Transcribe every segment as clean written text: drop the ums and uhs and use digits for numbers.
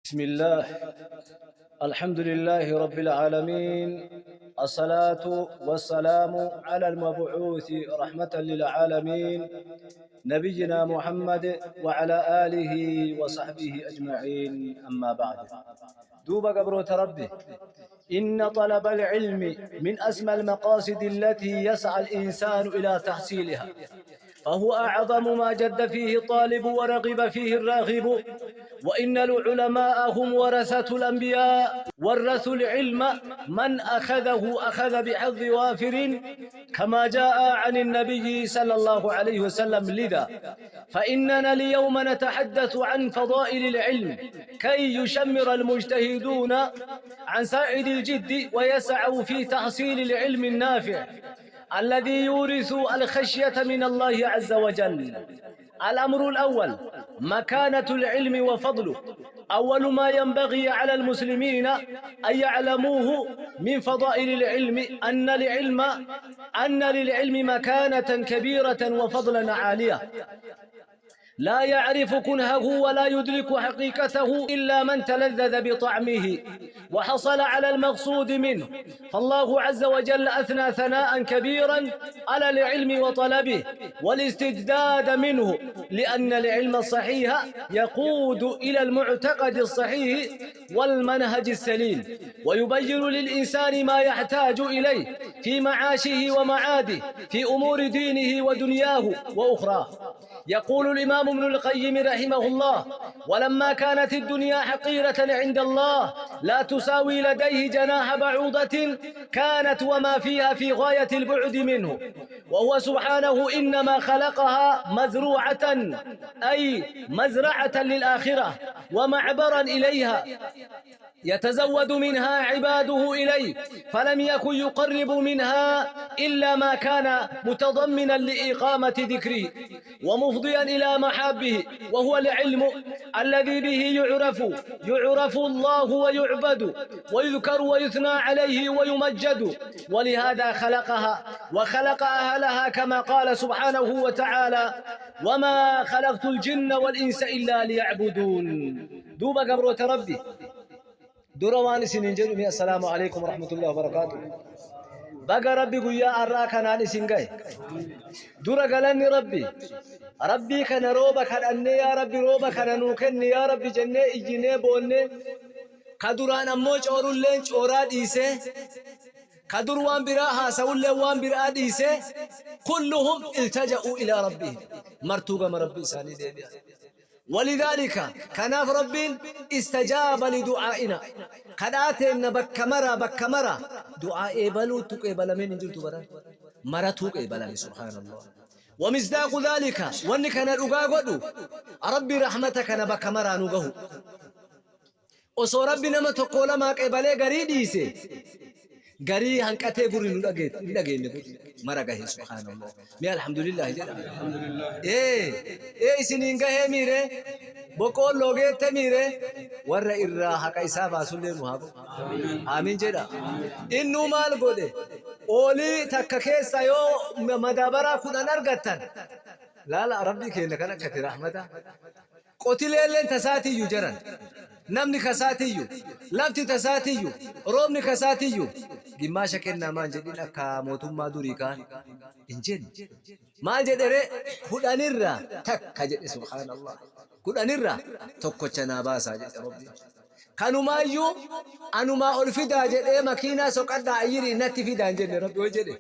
بسم الله، الحمد لله رب العالمين، الصلاة والسلام على المبعوث رحمة للعالمين، نبينا محمد وعلى آله وصحبه أجمعين، أما بعد. دوبا gabroota Rabbii، إن طلب العلم من أسمى المقاصد التي يسعى الإنسان إلى تحصيلها، فهو أعظم ما جد فيه الطالب ورغب فيه الراغب. وإن العلماء هم ورثة الأنبياء، ورثوا العلم، من أخذه أخذ بحظ وافر، كما جاء عن النبي صلى الله عليه وسلم. لذا فإننا اليوم نتحدث عن فضائل العلم كي يشمر المجتهدون عن ساعد الجد ويسعوا في تحصيل العلم النافع الذي يورث الخشية من الله عز وجل. الأمر الأول: مكانة العلم وفضله. أول ما ينبغي على المسلمين أن يعلموه من فضائل العلم أن للعلم مكانة كبيرة وفضلا عالية، لا يعرف كنهه ولا يدرك حقيقته إلا من تلذذ بطعمه وحصل على المقصود منه. فالله عز وجل أثنى ثناء كبيرا على العلم وطلبه والاستجداد منه، لأن العلم الصحيح يقود إلى المعتقد الصحيح والمنهج السليم، ويبين للإنسان ما يحتاج إليه في معاشه ومعاده، في أمور دينه ودنياه وأخراه. يقول الإمام ابن القيم رحمه الله: ولما كانت الدنيا حقيرة عند الله، لا تساوي لديه جناح بعوضة، كانت وما فيها في غاية البعد منه، وهو سبحانه إنما خلقها مزروعة، أي مزرعة للآخرة ومعبرا إليها يتزود منها عباده إليه، فلم يكن يقرب منها إلا ما كان متضمنا لإقامة ذكره ومفضيا إلى محابه، وهو العلم الذي به يعرف الله ويعبد ويذكر ويثنى عليه ويمجد. ولهذا خلقها وخلق أهلها، كما قال سبحانه وتعالى: وما خلقت الجن والإنس إلا ليعبدون. دوبا gabroota Rabbii، dura waan isiniin jedhu، السلام عليكم ورحمة الله وبركاته. Baga Rabbi guyyaa har'aa kanaan isin gahe. Dura galanni Rabbi. Rabbii kana rooba kadhannee, "Yaa Rabbi, rooba kana nuu kenni, yaa Rabbi," jennee iyyinee boonnee, ka duraan ammoo coorulleen cooraa dhiisee, ka dur waan biraa haasa'ullee waan biraa dhiisee، كلهم التجأوا إلى ربهم، martuu gama Rabbi isaanii deebi'an. ولذلك kanaaf Rabbiin استجاب لدعائنا. Kadhaateen bakka mara bakka mara du'aa eebaluutu qeebalameen hin jirtu, baran maratuu qeebalame، سبحان الله. ومصداق ذلك، wanni kana dhugaa godhu، Rabbi rahmata kana bakka maraa nu gahu. Osoo Rabbi nama tokko lamaa qeebalee garii dhiise, garii hanqatee gurri nu dhageenye, gurri mara gahe، سبحان الله. Mee الحمد لله jedha. Ee, isiniin gahee miire, boqqoolloo geette miire, warra irraa haqa isaa baasullee nu haa godhu. Amiin jedha. Innuu maal godhe? Oolii takka keessa yoo madaabaraa 10 argattan, laala Rabbii keenya kan akkati rahmata. Qotileelleen tasaatiyyuu jaran. Namni kasaatiyyu, lafti tasaatiyyu, roobni kasaatiyyu. Gimmaasha kennaa maan jedhin akka mootummaa durii kaan hin jenne. Maal jedhere? 10rraa takka jedhe، سبحان الله. 10rraa tokkocha naa baasaa jedhe Rabbi. Kanumaayyuu anumaa ol fidaa jedhee, makiinaa soqadhaa ayyirii natti fidaa hin jenne Rabbi hoo jedhe.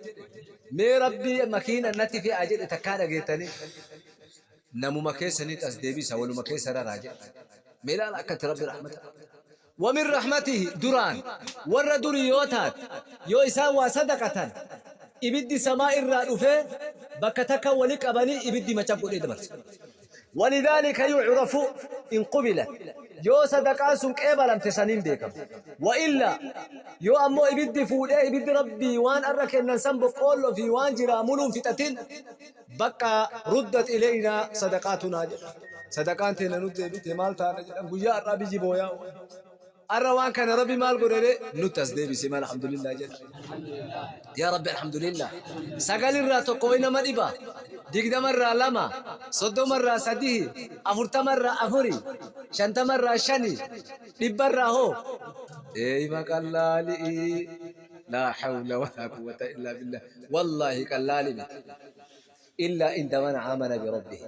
Mee Rabbi makiina natti fe'aa jedhe takkaa dhageettanii? Namuma keessanitti as deebisa, waluma keessa raraa jedhe. Mee ilaala akkatti Rabbi rahmata. ومن رحمته، duraan warra durii yoo taate, yoo isaan waa sadaqatan, ibiddi samaa irraa dhufee bakka takka wali qabanii ibiddi macaf godhee dabarsa. ولذلك يعرف إن قبلت، yoo sadaqaan sun qeebalamte saniin beekama. وإلا yoo ammoo ibiddi fuudhee, ibiddi Rabbii waan arra kennan san boqqoolloo fi waan jiraa muluun fixatin, bakka ردت إلينا صدقاتنا jedha. Sadaqaan teenya nutti deebite, maal taana jedhan. Guyyaa har'aa biyyi booyaa. Arra waan kana Rabbi maal godhe nutti as deebise maal alhamdulillah jedha. Yaa Rabbi alhamdulillah. 9 irraa 1 wayi nama dhiba. 20 irraa 2, 30 irraa 3, 40 irraa 4, 50 irraa 5, 100 irraa hoo? Eeyma qallaali'i. Laa hawla walaa quwwata illaa billah. Wallaahi qallaali miti. Illaa inda man amana bi rabbihi.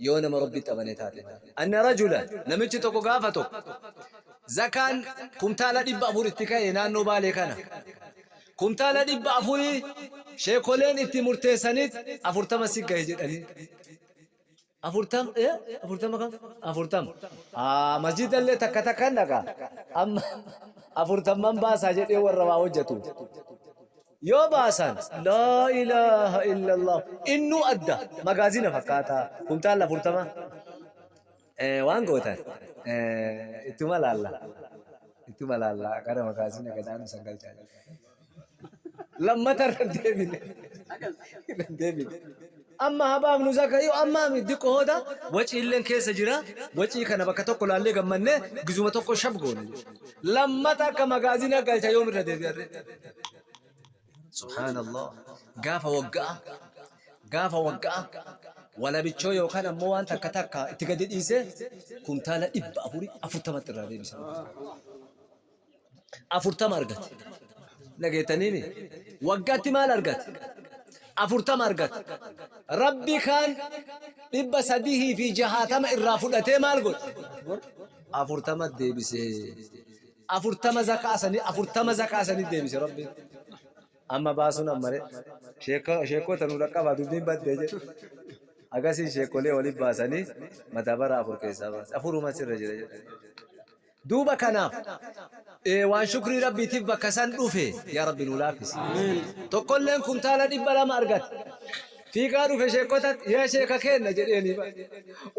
Yoo nama Rabbitti amane taate malee. Anna rajulan namichi tokko gaafa tokko zakaan kumtaala 400 itti ka'e naannoo Baalee kana. Kumtaala 400 sheekoleen itti murteessaniit 40 si gahe jedhanii. 40 40 kam? 40. Aa masjidallee takka takkan dhaqa. Amma afurtamman baasaa jedhee warra waa hojjetu. Yoo baasan laa ilaaha illallah innuu adda magaazina fakkaata kumtaalla 40 waan gootan ittuma laalla ittuma laalla gara magaazina gadaanu san galchaa lammata irra hin deebine irra hin deebine amma habaafnu zaka yoo amma diqqo hooda waciilleen keessa jira wacii kana bakka tokko laallee gammannee gizuma tokko shab goone lammata akka magaazina galcha yoom irra deebi'arre. Subhaanallah. Gaafa waggaa gaafa waggaa walabichoo yookaan ammoo waan takka takka itti gadi dhiisee kumtaala 440tti irraa deebisa. 40 argate. Dhageettaniimi? Waggaatti maal argate? 40 argate. Rabbi kaan 360 irraa fudhatee maal godhe? 40 deebise. 40 zakaa sanii 40 zakaa sanii deebise Rabbiin. Amma baasuun ammare sheekota nu dhaqqabaa dubbiin baddee jedhu. Akkasiin sheekolee waliin baasanii madaabara afur keessaa baase. Afuruma sirra jira jedhu. Duuba kanaaf waan shukrii Rabbiitiif bakka san dhufe yaa Rabbi nu laaffisi. Tokkolleen kumtaala 200 argate. Fiigaa dhufe sheekotatti yaa sheeka keenna jedheeni ba.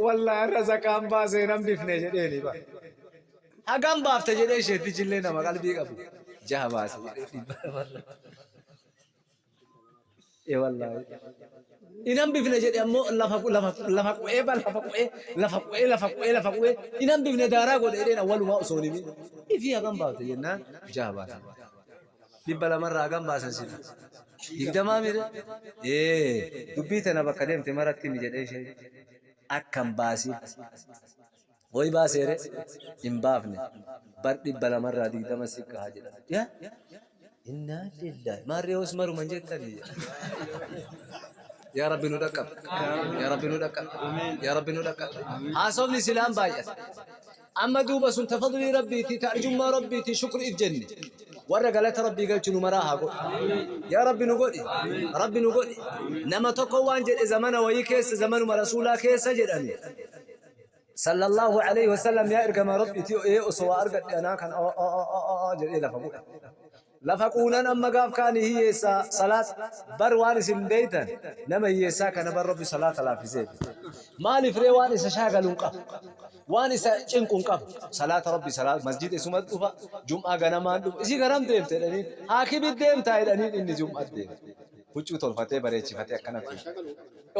Wallaahi irra zakaan baasee nan bifne jedheeni ba. Hagam baafte jedhee sheetichillee nama qalbii qabu. Jaha baase jedhee 200rra. Ee wallaahi. In hambifne jedhe ammoo lafa lafa lafa qu'ee ba lafa qu'ee lafa qu'ee lafa qu'ee lafa qu'ee in hambifne daaraa godhe jedheen awwalumaa osoo hin himin. Ifii hagam baafte jennaan jaha baase. 200rraa hagam baasan sila? 20 mire? Ee dubbii tana bakka deemte maratti himi jedhee isheen akka hin baasin. Hoy baaseere hin baafne bar 200rraa 20 si gaha jedha. Yaa innaa lillahi maarree hoos maruma hin jettanii. Yaa Rabbi nu dhaqqab. Yaa Rabbi nu dhaqqab. Yaa Rabbi nu dhaqqab. Haasofni silaan baay'ata. Amma duuba sun tafadlii Rabbiiti ta arjummaa Rabbiiti shukriif jenne. Warra galata Rabbii galchu nu maraa haa godhu. Yaa Rabbi nu godhi. Rabbi nu godhi. Nama tokko waan jedhe zamana wayii keessa zamanuma rasuulaa keessa jedhani. Sallallahu alayhi wasallam yaa ergamaa Rabbiiti ee osoo waa argadhe anaa kan jedhee lafa bu'e. Lafa quunan amma gaaf kaani hiyyeessaa salaat bar waan isin beeytan nama hiyyeessaa kana bar Rabbi salaata laaffiseef. Maaliif ree waan isa shaagalu hin qabu. Waan isa cinqu hin qabu. Salaata Rabbi salaat masjida isuma dhufa jum'aa ganamaan dhufa isii garam deemte jedhaniin haakimit deemtaa jedhaniin inni jum'at deema. Huccuu tolfatee bareechifatee akkana fiiga.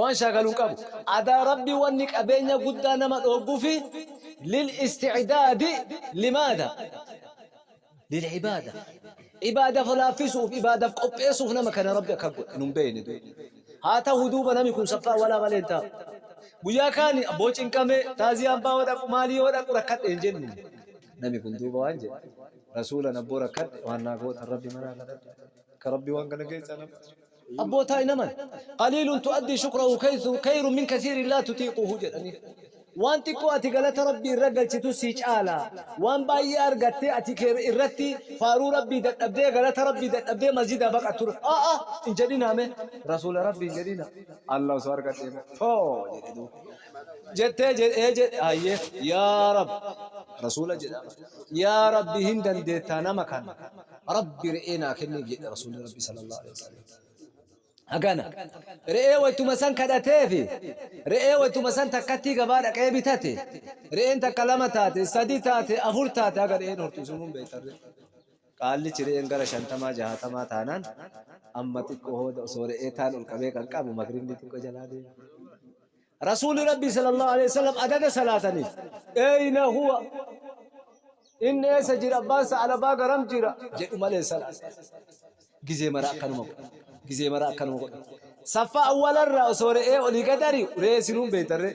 Waan shaakalu hin qabu. Adaa Rabbi wanni qabeenya guddaa nama dhooggufi lil isti'daadi limaada? Lil ibaada. Ibaadaaf laaffisuuf, ibaadaaf qopheessuuf nama kana Rabbi akka godhe nun beeyne duuba. Haa ta'u duuba namni kun saffaa walaa malee hin taa'u. Guyyaa kaani abboo cinqamee taaziyaan baa yoo dhaqu maalii yoo dhaqu rakkadhe hin jennu. Namni kun duuba waan jedhe rasuulan abboo rakkadhe waan naa gootan Rabbi manaa kadhadhe. Akka Rabbi waan kana keessaa na baasu. Abbootaa hin amane. Qaliilun tu'addii shukrahu khayrun min kathiirin laa tutiiquhu jedhanii. Waan xiqqoo ati galata Rabbii irra galchitu sii caala. Waan baay'ee argattee ati irratti faaruu Rabbii dadhabdee galata Rabbii dadhabdee masjidaa baqattu. A'a hin jedhinaa mee. Rasuula Rabbii hin jedhinaa. Allah osoo argadhee moo. Too jedhe duuba. Jettee jedhee jedhe hayyee yaa Rabbi Rasuula jedha. Yaa Rabbi hin dandeettaa nama kana. Rabbi re'ee naa kenniif jedhe Rasuulli Rabbi sallallahu alaihi wasallam. Hagana re'ee waytuma san kadhateefi re'ee waytuma san takkattii gabaa dhaqee bitate re'een takka lama taate sadi taate afur taate haga re'een hortu sunuun beektarre. Qaallichi re'een gara 50 60 taanaan amma xiqqoo hooda osoo re'ee taan ol qabee kan qabu magribni xiqqoo jalaa deema. Rasuulli Rabbii sallallahu alaihi wasallam adada salaataniif eyna huwa Inni eessa jira abbaan sa'alabaa garam jira jedhu malee salaatu. Gizee mara akkanuma godha. Gizee mara akkanuma godha. Saffaa awwalarraa osoo re'ee olii gad ari'u re'ee sinuun beektarree.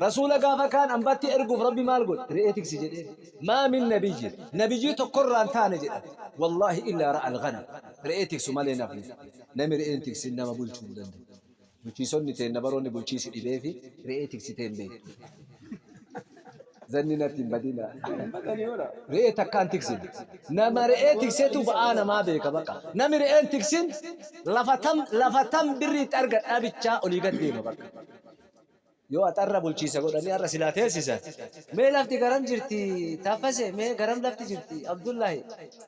Rasuula gaafa kaan ambatti erguuf rabbi maal godhe? Re'ee tiksi jedhee. Maa min nabiyyi. Nabiyyii tokkorraan taane jedha. Wallaahi illaa ra'al ghanam. Re'ee tiksu malee nafni. Nami re'een tiksin nama bulchuu hin danda'u. Bulchiisonni teenna baroonni bulchiisi dhibeefi re'ee tiksitee hin beektu. Zanni natti hin badina. Re'ee takkaan tiksin. Nama re'ee tiksetu ba'aa namaa beeka baqa. Nami re'een tiksin lafa tam lafa tam birri itti argadhaa bichaa olii gad deema bakka. Yoo axarra bulchiisa godhanii har'a silaa teessisan. Mee lafti garam jirti Taaffase mee garam lafti jirti Abdullahi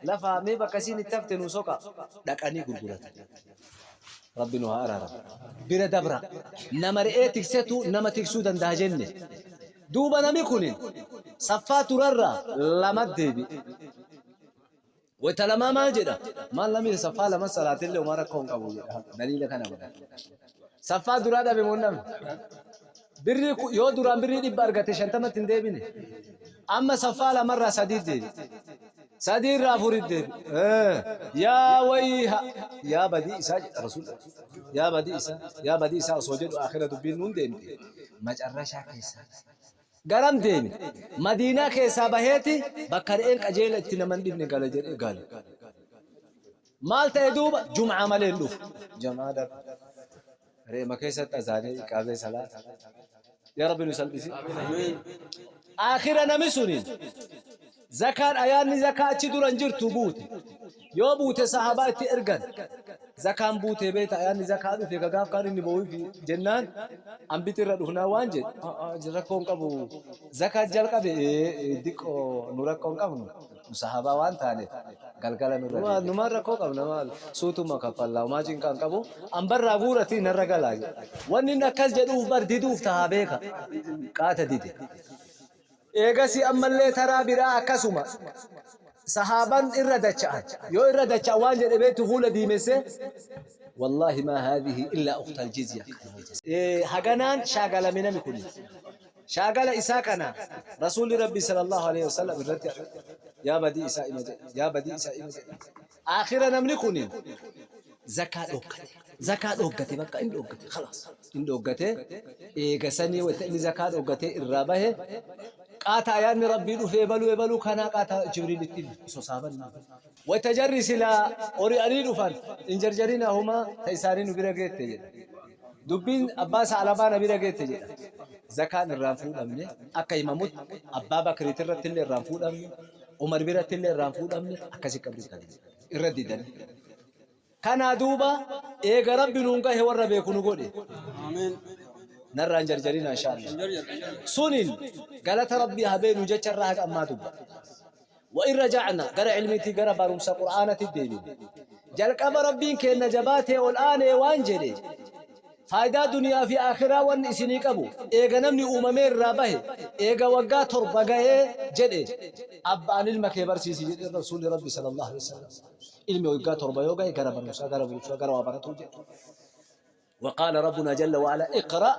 lafa mee bakka isiin itti hafte nuu soqa dhaqanii gurguratan. Rabbi nu haa araaramu. Bira dabra. Nama re'ee tiksetu nama tiksuu danda'a jenne. Duuba nami kunin saffaa turarraa lama deebi'e. Wayta lamaa maal jedha? Maal namni saffaa lama salaatillee homaa rakkoo hin qabu jedha. Daliila kana godha. Saffaa duraa dhabe moo hin dhabne? Birrii yoo duraan birrii 100 argate 50tti hin deebine. Amma saffaa lamarraa sadii deebi. Sadii irraa afuritti deebi. Yaa wayha yaa badii isaa jedha Rasuulli. Yaa badii isaa yaa badii isaa osoo jedhu akhira dubbiin nuun deemte. Macarrashaa keessaa garam deeme? Madiinaa keessaa baheeti bakka re'een qajeela itti nama hin dhibne gala jedhee gale. Maal ta'e duuba? Jum'aa malee hin dhufu. Jamaa dhabe. Re'ema keessatti azaanee iqaamee salaata. Yaa Rabbi nu salphisi. Aakhira nami suni zakaan ayaanni zakaa achi dura hin jirtu buute. Yoo buute sahabaa itti ergan. Zakaan buutee beekta ayaanni zakaa dhufe ka gaaf kaan inni boo'uufi jennaan ambiti irra dhufnaa waan jedhe rakkoo hin qabu. Zakaa jalqabe diqqoo nu rakkoo hin qabnu. Nu sahaabaa waan taaneef galgala nurra deebi'a. Numaan rakkoo qabna maal suutuma kaffallaa homaa cinqaa hin qabu an barraa guuratii narra galaa jedhe. Wanni inni akkas jedhuuf bar diduuf tahaa beeka. Qaata dide. Eegasii ammallee taraa biraa akkasuma sahaaban irra dacha'an. Yoo irra dacha'an waan jedhe beektu fuula diimessee wallaahi maa haadhihi illaa ukhtal jizya. Haganaan shaagalame nami kuni. Shaagala isaa kana Rasuulli Rabbii sallallahu aleyhi wa sallam irratti arge. Yaa badii isaa ima jedhe. Yaa badii isaa ima jedhe. Aakhira namni kuni zakaa dhooggate. Zakaa dhooggate bakka inni dhooggate khalaas. Inni dhooggate eega sanii wayta inni zakaa dhooggate irraa bahe qaata ayaanni Rabbii dhufee ebaluu ebaluu kanaa qaata Jibriil itti hime osoo saaban wayta jarri silaa ori'anii dhufan hin jarjarinaa homaa ta isaanii nu bira geette jedhe. Dubbiin abbaa Sa'alabaa na bira geette jedha. Zakaan irraa hin fuudhamne akka himamutti abbaa Bakriit irratti illee irraa hin fuudhamne Umar biratti illee irraa hin fuudhamne akkasi qabri qabe irra didanii. Kanaa duuba eega Rabbi nuun gahe warra beeku nu godhe. Narraa hin jarjarina inshaallah. Sunin galata Rabbii haa beenu jecha irraa haga ammaa dubbata. Wa in raja'na gara ilmiitii gara barumsa Qur'aanatti deebine. Jalqaba Rabbiin keenna jabaatee ol aanee waan jedhe faayidaa duniyaa fi aakhiraa wanni isinii qabu eega namni uumamee irraa bahe eega waggaa 7 gahee jedhe abbaan ilma kee barsiisi jedhe Rasuulli Rabbi sallallahu alaihi wasallam. Ilmi waggaa 7 yoo gahe gara barumsaa gara barumsaa gara waa baratuu jedhe. وقال ربنا جل وعلا اقرأ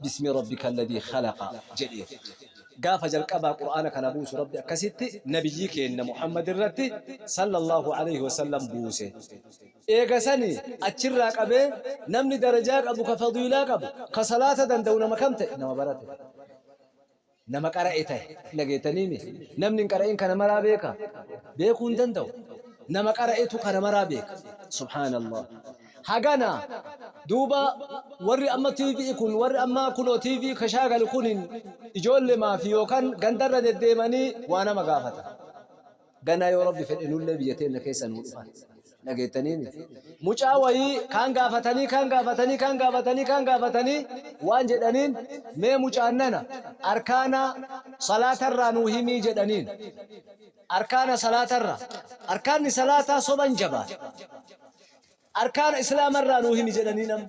باسم ربك الذي خلق jedhee gaafa jalqabaa qur'aana kana buusu rabbi akkasitti nabiyyii keenna Muhammad irratti sallallahu alaihi wasallam buuse. Eega sani achirraa qabee namni darajaa qabu ka fadiilaa qabu ka salaata danda'u nama kam ta'e nama barate. Nama qara'e tahe dhageettaniimi? Namni hin qara'in kana maraa beeka? Beekuu hin danda'u. Nama qara'etu kana maraa beeka. Subhaanallah. Hagana duuba warri amma TV kun warri amma kunoo TV ka shaagalu kun ijoollemaa fi yookaan gandarra deddeemanii waa nama gaafata. Ganaa yoo Rabbi fedhe nullee biyya teenna keessa nuu dhufan. Dhageettaniimi? Mucaa wayii kaan gaafatanii kaan gaafatanii kaan gaafatanii kaan gaafatanii waan jedhaniin mee mucaan nana arkaana salaatarraa nuu himii jedhaniin. Arkaana salaatarraa. Arkaanni salaataa soban jabaata. Arkaana islaamarraa nuu himi jedhanii nam.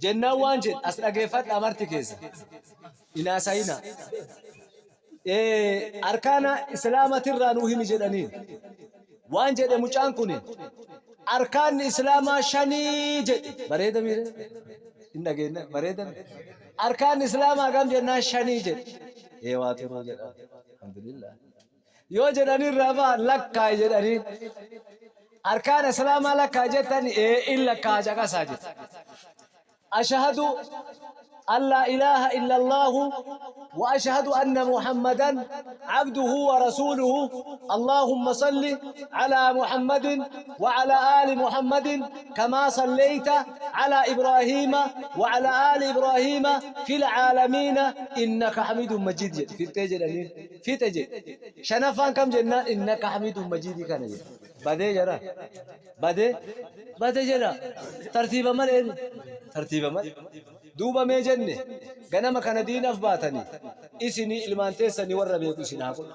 Jennaan waan jedhe as dhageeffadhaa marti keessa. Hin haasayinaa. Arkaana islaamatirraa nuu himi jedhaniin. Waan jedhe mucaan kun arkaanni islaamaa shanii jedhe. Bareeda miire? Hin dhageenne bareeda miire? Arkaanni islaamaa gam jennaan shanii jedhe. Ee waa turuu jedha. Alhamdulillah. Yoo jedhanii irraa bahan lakkaa'i jedhanii. Arkaana Islaamaa lakkaa'i jettan ee in lakkaa'a caqasaa jedhe. Ashhadu an laa ilaaha illallaahu wa ashhadu anna Muhammadan abduhu wa rasuuluhu Allaahumma salli alaa Muhammadin wa alaa aali Muhammadin kamaa sallayta alaa Ibraahiima wa alaa aali Ibraahiima fil aalamiina innaka hamiidun majiid jedhe. Fixxee jedhaniin. Fixe jedhe. Shanaffaan kam jennaan innaka hamiidun majiidii kana jedhe. Badee jara. Badee bade jedha. Tartiiba malee tartiiba malee. Duuba mee jenne ganama kana diinaf baatanii isinii ilmaan teessanii warra beeku isin haa godhu.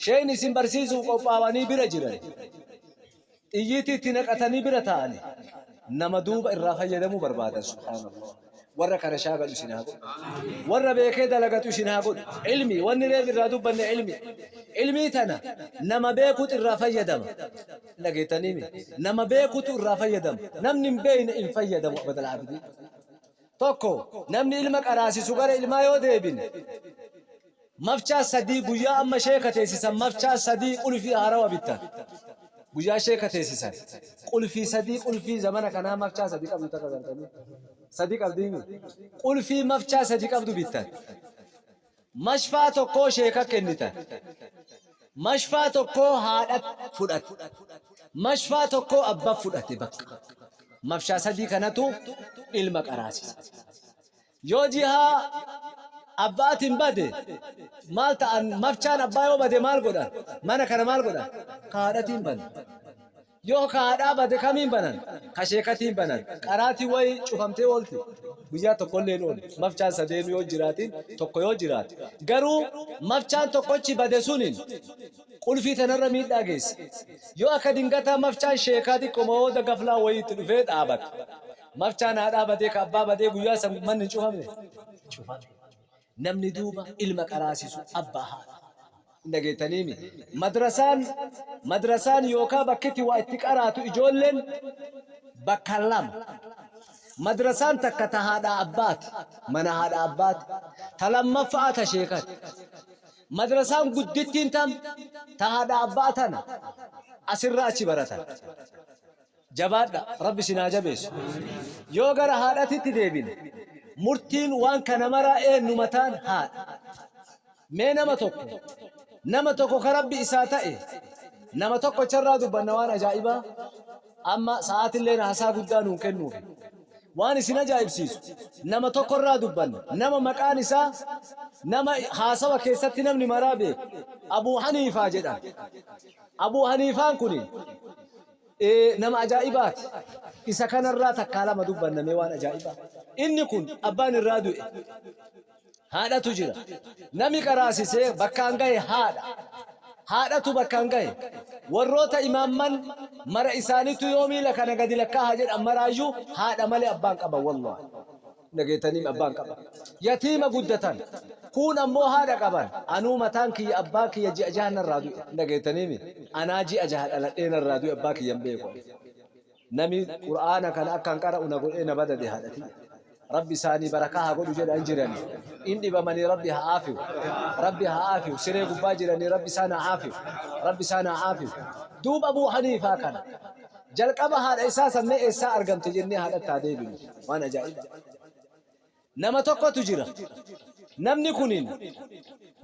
Sheen isin barsiisuuf qophaawanii bira jiran. Xiyyiitii itti naqatanii bira taa'anii nama duuba irraa fayyadamuu barbaadan subhaanallah. Warra kana shaagalu isin haa godhu. Warra beekee dalagatu isin haa godhu. Ilmi wanni reef irraa dubbanne ilmi. Ilmii tana nama beekutu irraa fayyadama. Dhageettaniimi nama beekutu irraa fayyadama. Namni hin beekne hin fayyadamu abadal abidii. Tokko namni ilma qaraasisu gara ilmaa yoo deebine Mafchaa sadii guyyaa amma sheeka teessisan mafchaa sadii qulfii haarawa bittan. Guyyaa sheeka teessisan qulfii sadii qulfii zamana kanaa mafchaa sadii qabdu takka gartanii. Sadii qabdiimi. Qulfii mafchaa sadii qabdu bittan. Mashfaa tokkoo sheeka kennitan. Mashfaa tokkoo haadha fudhate. Mashfaa tokkoo abbaa fudhate bakka. Mafshaa sadii kanatu ilma qaraasisa. Yoo jihaa abbaatiin bade maal ta'an mafchaan abbaa yoo bade maal godhan mana kana maal godhan ka haadhatiin banan. Yoo ka haadhaa bade kamiin banan ka sheekatiin banan qaraatiin wayi cufamtee oolti guyyaa tokkollee hin oolu mafchaan sadeenuu yoo jiraatiin tokko yoo jiraate garuu mafchaan tokkochi bade suniin qulfii tanarra miidhaa geessa. Yoo akka dingataa mafchaan sheekaa xiqqoma hooda gaflaa wayii itti dhufee dhaabate. Mafchaan haadhaa badee ka abbaa badee guyyaa san manni hin cufamne? Cufame. Namni duuba ilma qaraasisu abbaa haadha. Hin dhageettaniimi? Madrasaan madrasaan yookaa bakkitti waa itti qaraatu ijoolleen bakka lama. Madrasaan takka ta haadhaa abbaati. Mana haadhaa abbaati. Ta lammaffa'aa ta sheekati. Madrasaan guddittiin tam ta haadhaa abbaa tana asirra achi baratan. Jabaadha rabbi isin haa jabeessu. Yoo gara haadhatitti deebine murtiin waan kana maraa eennu mataan haadha. Mee nama tokko nama tokko ka rabbi isaa ta'e nama tokkocharraa dubbanna waan ajaa'ibaa amma sa'aatilleen haasaa guddaa nuun kennuufi. Waan isin ajaa'ibsiisu nama tokkorraa dubbanna nama maqaan isaa nama haasawa keessatti namni maraa beeku Abuu Haniifaa jedhama. Abuu Haniifaan kun Nama ajaa'ibaati. Isa kanarraa takkaa lama dubbanna mee waan ajaa'ibaa. Inni kun abbaan irraa du'e. Haadhatu jira. Nami qaraasisee bakkaan gahe haadha. Haadhatu bakkaan gahe. Warroota imaamman mara isaaniitu yoo miila kana gadi lakkaaha jedhan maraayyuu haadha malee abbaan qaban wallaahi. Dhageettaniim abbaan qaban. Yatiima guddatan. Kuun ammoo haadha qaban. Anuu mataan kiyya abbaan kiyya ji'a jaha narraa du'e. Dhageettaniimi. Anaa ji'a jaha dhaladhee narraa du'e abbaa kiyya hin beeku. Nami Qur'aana kana akkan qara'u na godhee na badade haadha tiyya. Rabbi isaanii barakaa haa godhu jedha hin jirani. In dhibamanii Rabbi haa aafiyu. Rabbi haa aafiyu. Siree gubbaa jiranii Rabbi isaan haa aafiyu. Rabbi isaan haa aafiyu. Duuba Abuu Haniifaa kana. Jalqaba haadha isaa san mee eessaa argamte jennee haadhatti haa deebinu. Waan ajaa'ibaa. Nama tokkotu jira. Namni kunin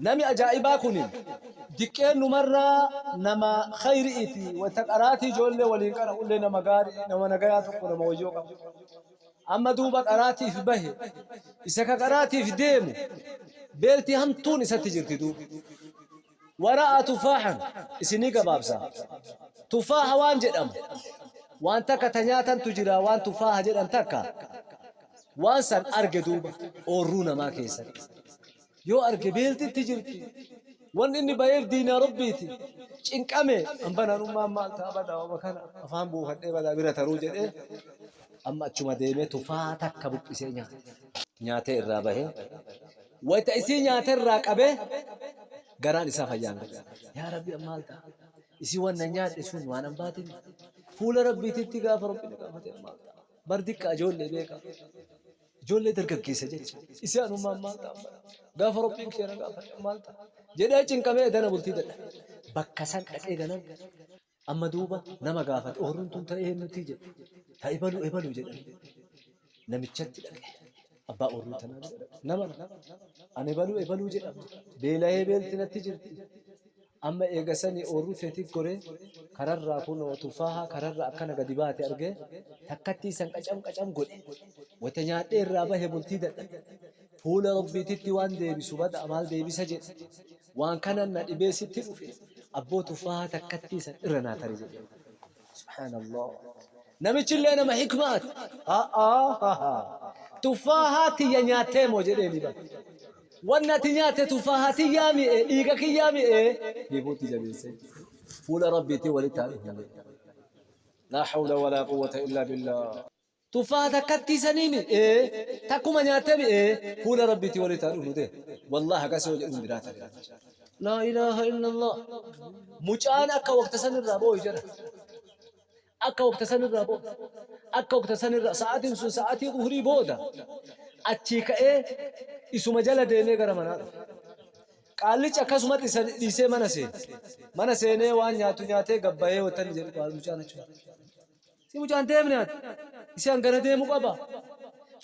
nami ajaa'ibaa kunin diqqeennumarraa nama khayri'iti wanta qaraatii ijoollee waliin qara'ullee nama gaarii nama nagayaa tokko nama wayyoo qabu. Amma duuba qaraatiif bahe isa ka qaraatiif deemu beelti hamtuun isatti jirti duuba. Wara'a tufaahan isinii gabaabsa. Tufaaha waan jedhamu waan takka ta nyaatantu jira waan tufaaha jedhan takka waan san arge duuba oorruu namaa keessatti. Yoo arge beeltitti jirti. Wanni inni baheef diinaa Rabbiiti. Cinqame hanbananummaan maal ta'a badaa wama kana afaan buufadhee badaa bira taruu jedhee amma achuma deemee tufaaha takka buqqisee nyaate. Nyaatee irraa bahee Wayta isii nyaate irraa qabee garaan isaa fayyaan godhe. Yaa Rabbi an maal ta'a? Isii waan na nyaadhe sun waan an baatin. Fuula Rabbiititti gaafa Rabbi na gaafate an maal ta'a? Bar diqqa ijoollee beeka. Ijoollee dargaggeessa jecha. Isii anummaan maal ta'a? Gaafa Rabbiin kiyya na gaafate an maal ta'a? Jedhee cinqamee edana bultii dadhabe. Bakka san dhaqee galan amma duuba nama gaafate ooruun tun ta'ee eenyuti jedhe. Ta ebalu ebalu jedhan. Namichatti dhaqe. Abbaa oorruu tanaa bira dhaqe. Nama ani ebaluu ebaluu jedhama. Beelahee beelti natti jirti. Amma eega sanii oorruu teetii goree kararraa kunoo tuffaahaa kararraa akkana gadi baate argee takkattii san qacam qacam godhe. Wayta nyaadhee irraa bahe bultii dadhabe. Fuula Rabbiititti waan deebisu bada maal deebisa jedhe. Waan kanan na dhibee sitti dhufe abboo tuffaahaa takkattii san irra naa tari jedhe. Subhaanallah. Namichillee nama hikmaati. Tuffaahaa tiyya nyaattee moo jedheeni bara. Wanni ati nyaatte tuffaahaa tiyyaa mi'e dhiiga kiyyaa mi'e hiifuutti jabeessee. Fuula Rabbiitiin walitti haa dhufnu jedhe. Laa hawla walaa quwwata illaa billah. Tuffaaha takkattii sanii mi'e takkuma nyaattee mi'e fuula Rabbiitiin walitti haa dhufnu de. Wallahi akkas yoo jedhuun biraa ta'e. Laa ilaaha illallah. Mucaan akka waqta sanirraa boo'u jira. Akka waqta sanirraa boo'u. Akka waqta sanirraa sa'aatiin sun sa'aatii zuhurii booda achii ka'ee isuma jala deemee gara manaa dhufe. Qaallichi akkasumatti isa dhiisee mana seene. Mana seenee waan nyaatu nyaatee gabbayee wanta inni jedhu mucaan achuma. Si mucaan deemne ati. Isi hangana deemu qaba.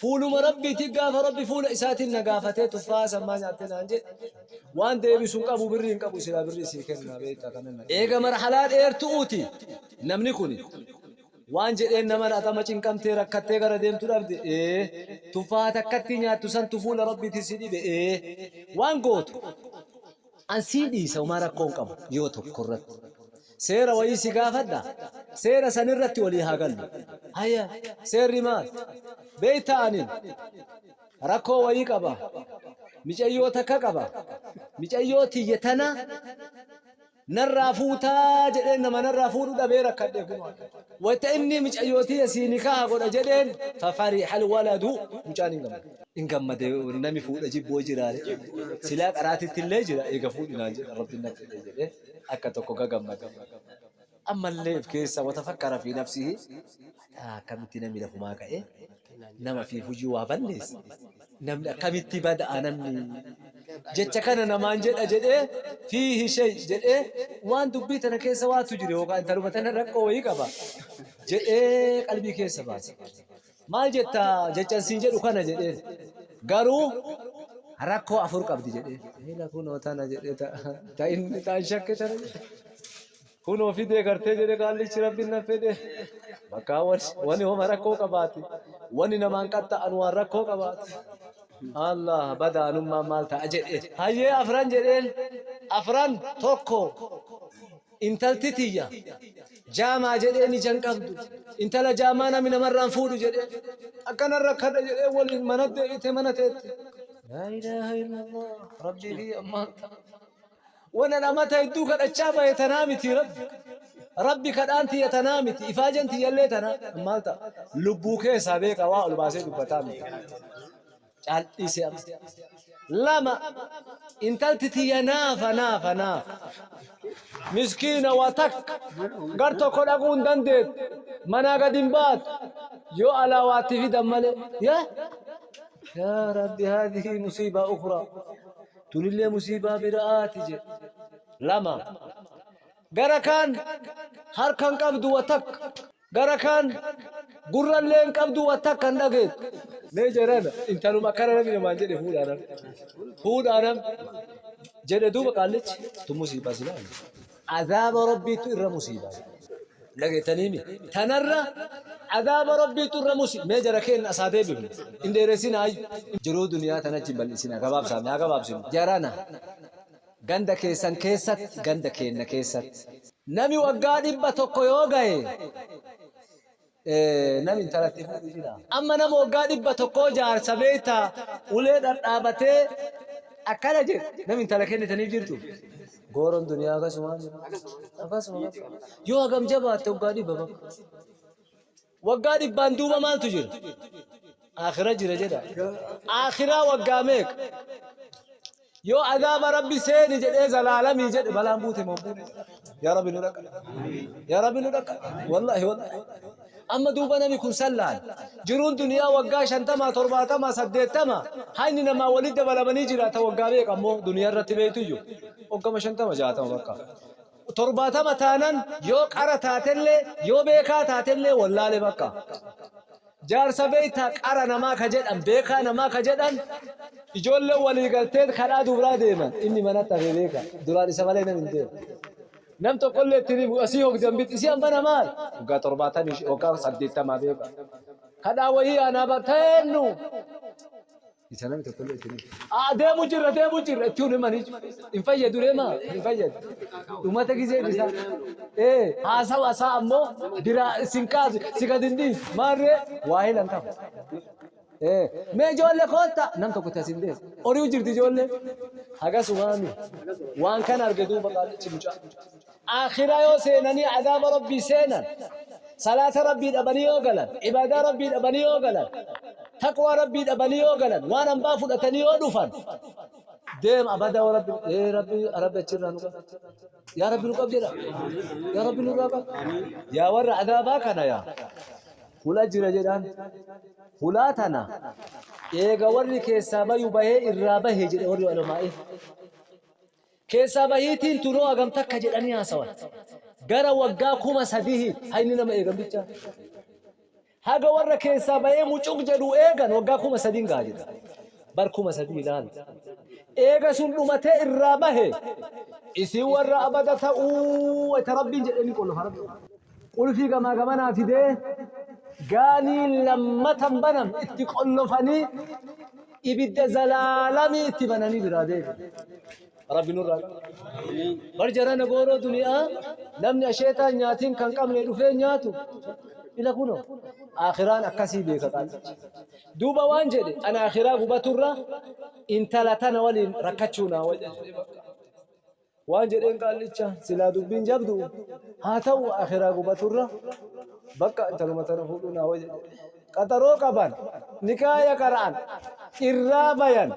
Fuuluma Rabbiiti gaafa Rabbi fuula isaatiin na gaafatee tuffaa sammaa nyaattee naan jedhe. Waan deebisu hin qabu birrii hin qabu silaa birrii sii kenna beektaa kana. Eega marhalaa dheertu'uuti namni kuni waan jedheen nama atama cinqamtee rakkattee gara deemtu dhabde ee tuffaa takkattii nyaattu santu fuula Rabbiitiin si dhibe ee waan gootu An sii dhiisa homaa rakkoo hin qabu yoo tokko irratti. Seera wayii si gaafadha seera san irratti walii haa gallu. Haya seerri maal? Beektaa anin rakkoo wayii qaba. Micayyoo takka qaba. Micayyoo tiyya tana narraa fuutaa jedheen nama narraa fuudhu dhabee rakkadhe kunoo. Wayta inni micayyoo tiyya sii nikaaha godha jedheen fafarihal waladu mucaan hin gammade. Hin gammade nami fuudha jibboo jiraare silaa qaraatitti illee jira eega fuudhi naan jedha rabbiin na fedhe jedhee akka tokko gagammade. Ammallee if keessa watafakkara fi nafsihi akkamitti namni lafumaa ka'ee nama fi hujii waa balleessa namni akkamitti bada'a namni jecha kana namaan jedha jedhee fiihi shay jedhee waan dubbii tana keessa waatu jira yookaan intaluma tana rakkoo wayii qaba jedhee qalbii keessa baase. Maal jetta jechan siin jedhu kana jedheen. Garuu rakkoo afur qabdi jedheen. Ila kunoo tana jedhee ta inni taan shakke tana jedhe. Kunoo fidee gartee jedhe qaallichi rabbiin na fedhe. Bakka wani homa rakkoo qabaate. Wani namaan qaxxa'an waan rakkoo qabaate. Allah bada anummaan maal ta'a jedhe. Hayyee afran jedheen. Afran tokko. Intalti tiyya jaamaa jedheen ija hin qabdu. Intala jaamaa nami namarraa hin fuudhu jedheen. Akkanan rakkadha jedhee waliin mana deebite mana teette. Laa ilaaha illallah rabbii kiyya maal ta'a. Wana namata hedduu kadhachaa bahe tanaa miti rabbi. Rabbi kadhaan tiyya tanaa miti ifaajan tiyyallee tanaa maal ta'a. Lubbuu keessaa beeka waa ol baasee dubbataa miti. Caal'ise amma. Lama intalti tiyya naafa naafa naafa. Miskiina waa takka gar tokko dhaquu hin dandeettu. Manaa gad hin baatu. Yoo alaa waatti fidan malee. Yaa yaa rabbi haadhihi musiibaa ukraa. Tunillee musiibaa biraati jedhe. Lama gara kaan harka hin qabdu wa takka. Gara kaan gurrallee hin qabdu wa takka hin dhageettu. Mee jarana intaluma akkana namni namaan jedhe fuudhaa nam. Fuudhaa nam jedhe duuba qaallichi tun musiibaa silaa. Azaaba rabbiitu irra musiibaa. Dhageettaniimi tanarra azaaba rabbiitu irra musiibaa. Mee jara keenya asaa deebifne hin dheeressinaa. Jiruu duniyaa tanatti hin bal'isinaa gabaabsaa haa gabaabsinu. Jarana ganda keessan keessatti ganda keenna keessatti. Nami waggaa 100 yoo gahe nami intalatti fuudhu jira. Amma nama waggaa 100 jaarsa beektaa ulee dhadhaabatee akkana jedhe nami intala kennitaniif jirtu. Gooroon duniyaa akkasuma akkasuma yoo hagam jabaatte waggaa 100 bakka. Waggaa dhibbaan duuba maaltu jira? Aakhira jira jedha. Aakhiraa waggaa meeqa? Yoo azaaba Rabbi seeni jedhee zalaalamii jedhe balaan buute moo buune? Yaa Rabbi nu dhaqa. Yaa Rabbi nu dhaqa. Wallahi wallahi. Amma duuba nami kun sallaan jiruun duniyaa waggaa 50, 70, 80 hayni namaa walitti dabalamanii jiraata. Waggaa meeqa ammoo duniyaa irratti beeytuyyu? Waggama 50, 60 bakka. 70 taanan yoo qara taatellee, yoo beekaa taatellee, wallaale bakka. Jaarsa beeytaa, qara namaa ka jedhan, beekaa namaa ka jedhan, ijoolleen walii galteen kadhaa dubraa deeman, inni manatti hafe beeka. Duraan isa malee nam hin deemu. Nam tokkollee itti himu asii hogdan bit isii hambana maal? Waggaa 70, waggaa 80 beeka. Kadhaa wayii aanaa barteennu. Isa namni tokkollee itti himu. Aa, deemu jirra, deemu jirra itti himanii hin fayyadu deema, hin fayyadu. Dhumata gizeen isaa. Ee, haasawa isaa ammoo biraa isin kaasu si gad hin dhiisu. Maarree waa hilan ta'u. Ee, mee ijoollee kootta, nam tokko itti as hin deemu. Horii jirti ijoollee. Hagasumaami. Waan kana arge duuba qaallichi mucaa. Akhiraa yoo seenanii adaaba Rabbii seenan, salaata Rabbii dhabanii yoo galan, ibaadaa Rabbii dhabanii yoo galan, taqwaa Rabbii dhabanii yoo galan, waan hambaa fudhatanii yoo dhufan, deem abada yoo Rabbi, ee Rabbi, Rabbi achirraa nu qab. Yaa Rabbi nu qab jedha. Yaa Rabbi nurraa qab. Yaa warra adaabaa kana, yaa hula jira jedhaan. Hulaa tana eega warri keessaa bayu bahee irraa bahe jedhe warri ulamaa'ii. Keessaa bahiitiin tunoo hagam takka jedhanii haasawan. Gara waggaa 3000 hayni nama eegan bicha. Haga warra keessaa bahee mucuq jedhu eegan waggaa 3000 gaha jedha. Bar 3000 ilaali. Eega sun dhumatee irraa bahe, isin warra abada ta'uu wayta Rabbiin jedhee ni qollofa Rabbi. Qulfii gamaa gamanaa fidee gaanii lammatan banam itti qollofanii ibidda zalaalamii itti bananii biraa deebi. Rabbi nurraa qaba. Bar jarana gooroo duniyaa namni asheetaa nyaatiin kan qabne dhufee nyaatu ila kuno akhiraan akkasii beeka qaallichi. Duuba waan jedhe, ana akhiraa gubaturra intala tana waliin rakkachuu naa wayya jedhee bakka. Waan jedheen qaallicha, silaa dubbiin jabdu haa ta'u, akhiraa gubaturra bakka intaluma tana fuudhuu naa wayya jedhe. Qaxaroo qaban, nikaaya qara'an, irraa bayan.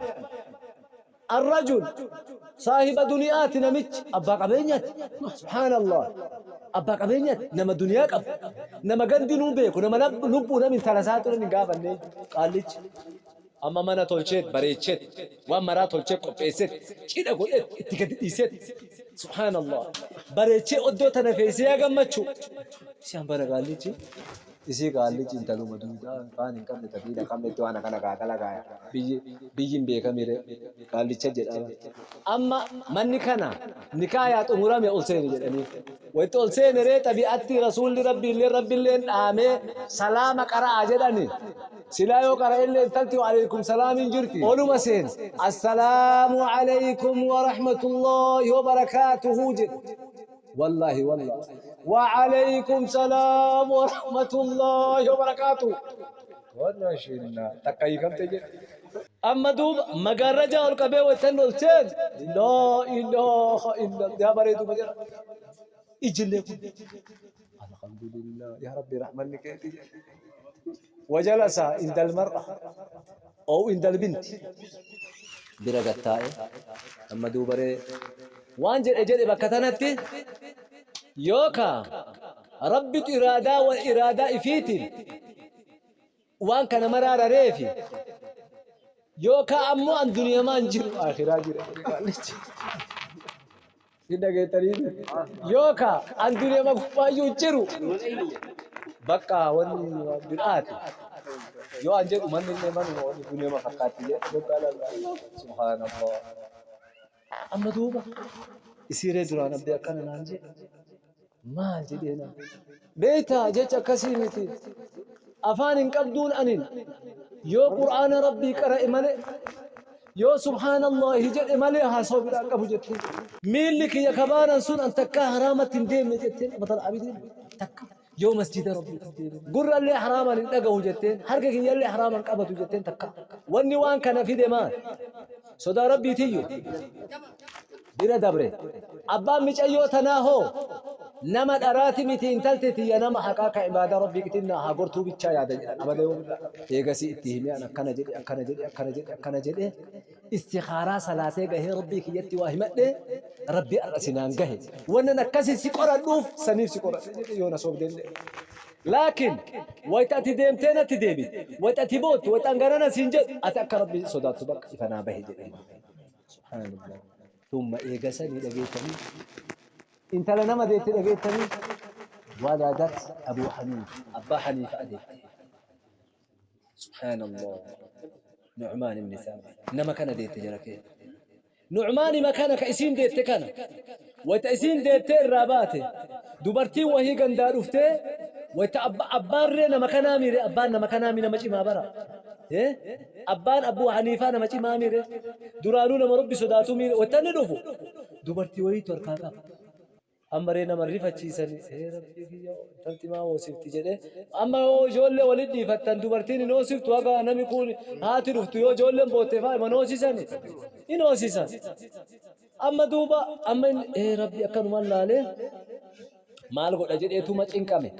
Arrajul saahiba duniyaati, namichi abbaa qabeenyaati. Subhaanallah. Abbaa qabeenyaati, nama duniyaa qabu, nama gandinuu beeku, nama lubbuu nama intala isaatu namni hin gaafanne qaallichi. Amma mana tolcheet, bareecheet, waan maraa tolchee qopheesseet, cidha godheet, itti gadi dhiiseet, subhaanallah, bareechee oddoo tana feesee yaa gammachuu. Si hambana qaallichi. Isii qaallichi intaluma duudaa afaan hin qabne, tafiidha qabnetti waan akkana kaakala kaaya. Biyyi biyyi hin beekamire qaallicha jedhama. Amma manni kana nikaayaa xumurame, ol seeni jedhanii. Wayta ol seene ree, xabi'atti rasuulli Rabbiillee Rabbiilleen dhaamee salaama qara'aa jedhani. Silaa yoo qara'ellee intalti wa aleykum salaamiin jirti. Oluma seen assalaamu aleykum wa rahmatullahi wa barakaatuhu jedhe. Wallahi wallahi. Wa aleykum salaam wa rahmatullahi wa barakaatuhu. Wanna shinna takka hiikamte jedhe. Amma duuba magaarrajaa ol qabee waytan ol seen, laa ilaaha illa yaa bareedu jedha. Ijillee kun alhamdulillah, yaa Rabbi rahmanni keeti jedhe. Wajalasa indal mar'a oo indal binti bira gattaa'e. Amma duubaree waan jedhe jedhe bakka tanatti, yookaa Rabbitu iraadaa wa iraadaa ifiitiin waan kana maraa rareefi, yookaa ammoo an duniyamaan jiru akhiraa jira jedhe qaallichi. Hin dhageettanii? Yookaa an duniyama gubbaayyuu hin jiru. Bakka wanni waan biraati. Yoo an jedhu manni illee manuma wanni duniyama fakkaatti jedhe yoggaa lallaa. Subhaanallah. Amma duuba isiiree duraan abdii akkana naan jedhe. Maal jedhee naan? Beektaa, jecha akkasii miti. Afaan hin qabduun anin yoo Qur'aana Rabbii qara'e malee, yoo subhaanallahi jedhe malee haasawaa biraa qabu jetteen. Miilli kiyya kabaanan sun an takkaa haraamatti hin deemne jetteen, matal abidiin takka yoo masjida Rabbiitti deeme. Gurrallee haraamaan hin dhagahu jetteen, harka kiyyallee haraamaan qabatu jetteen takka. Wanni waan kana fide maal? Sodaa Rabbiitiyyu. Bira dabre. Abbaan micayyoo tanaa hoo nama dharaati miti, intalti tiyya nama haqaa ka ibaadaa Rabbii qitinnaa haa gortuu bichaa yaada jedhan abada yoo birraa. Eegasii itti himee, an akkana jedhe, akkana jedhe, akkana jedhe, akkana jedhe, istikhaaraa salaatee gahee Rabbii kiyyatti waa himadhe, Rabbii har'a sinaan gahe. Wannan akkasi si qoradhuuf saniif si qoradhe jedhe, yoo na soobdellee. Laakiin wayta ati deemtee natti deebite, wayta ati boottu, wayta an garana siin jedhu, ati akka Rabbi sodaattu bakka ifa naa bahe jedheen. Subhaanallah. Thumma eega sanii dhageettanii intala nama deette dhageettanii waladat Abu Haniifa Abbaa Haniifa deette. Subhaanallah. Nu'maan ibn Thaabit nama kana deette jara keenya. Nu'maanima kana ka isiin deette kana wayta isiin deettee irraa baate dubartiin wahii gandaa dhuftee wayta abba abbaan ree nama kanaa miire abbaan nama kanaa mi nama cimaa bara eh abbaan Abuu Haniifaa nama cimaa miire duraanuu nama Rabbi sodaatuu miire wayta inni dhufu dubartii wayiitu harkaa qaba. Amma ree nama rifachiisani ee rabbii kiyya intalti maa hoosifti jedhee amma yoo ijoollee walitti dhiifattan dubartiin hin hoosiftu haga nami kun haati dhuftu yoo ijoolleen bootte faa hin hoosisani hin hoosisan amma duuba amma inni ee rabbi akkanumaan laalee maal godha jedheetuma cinqame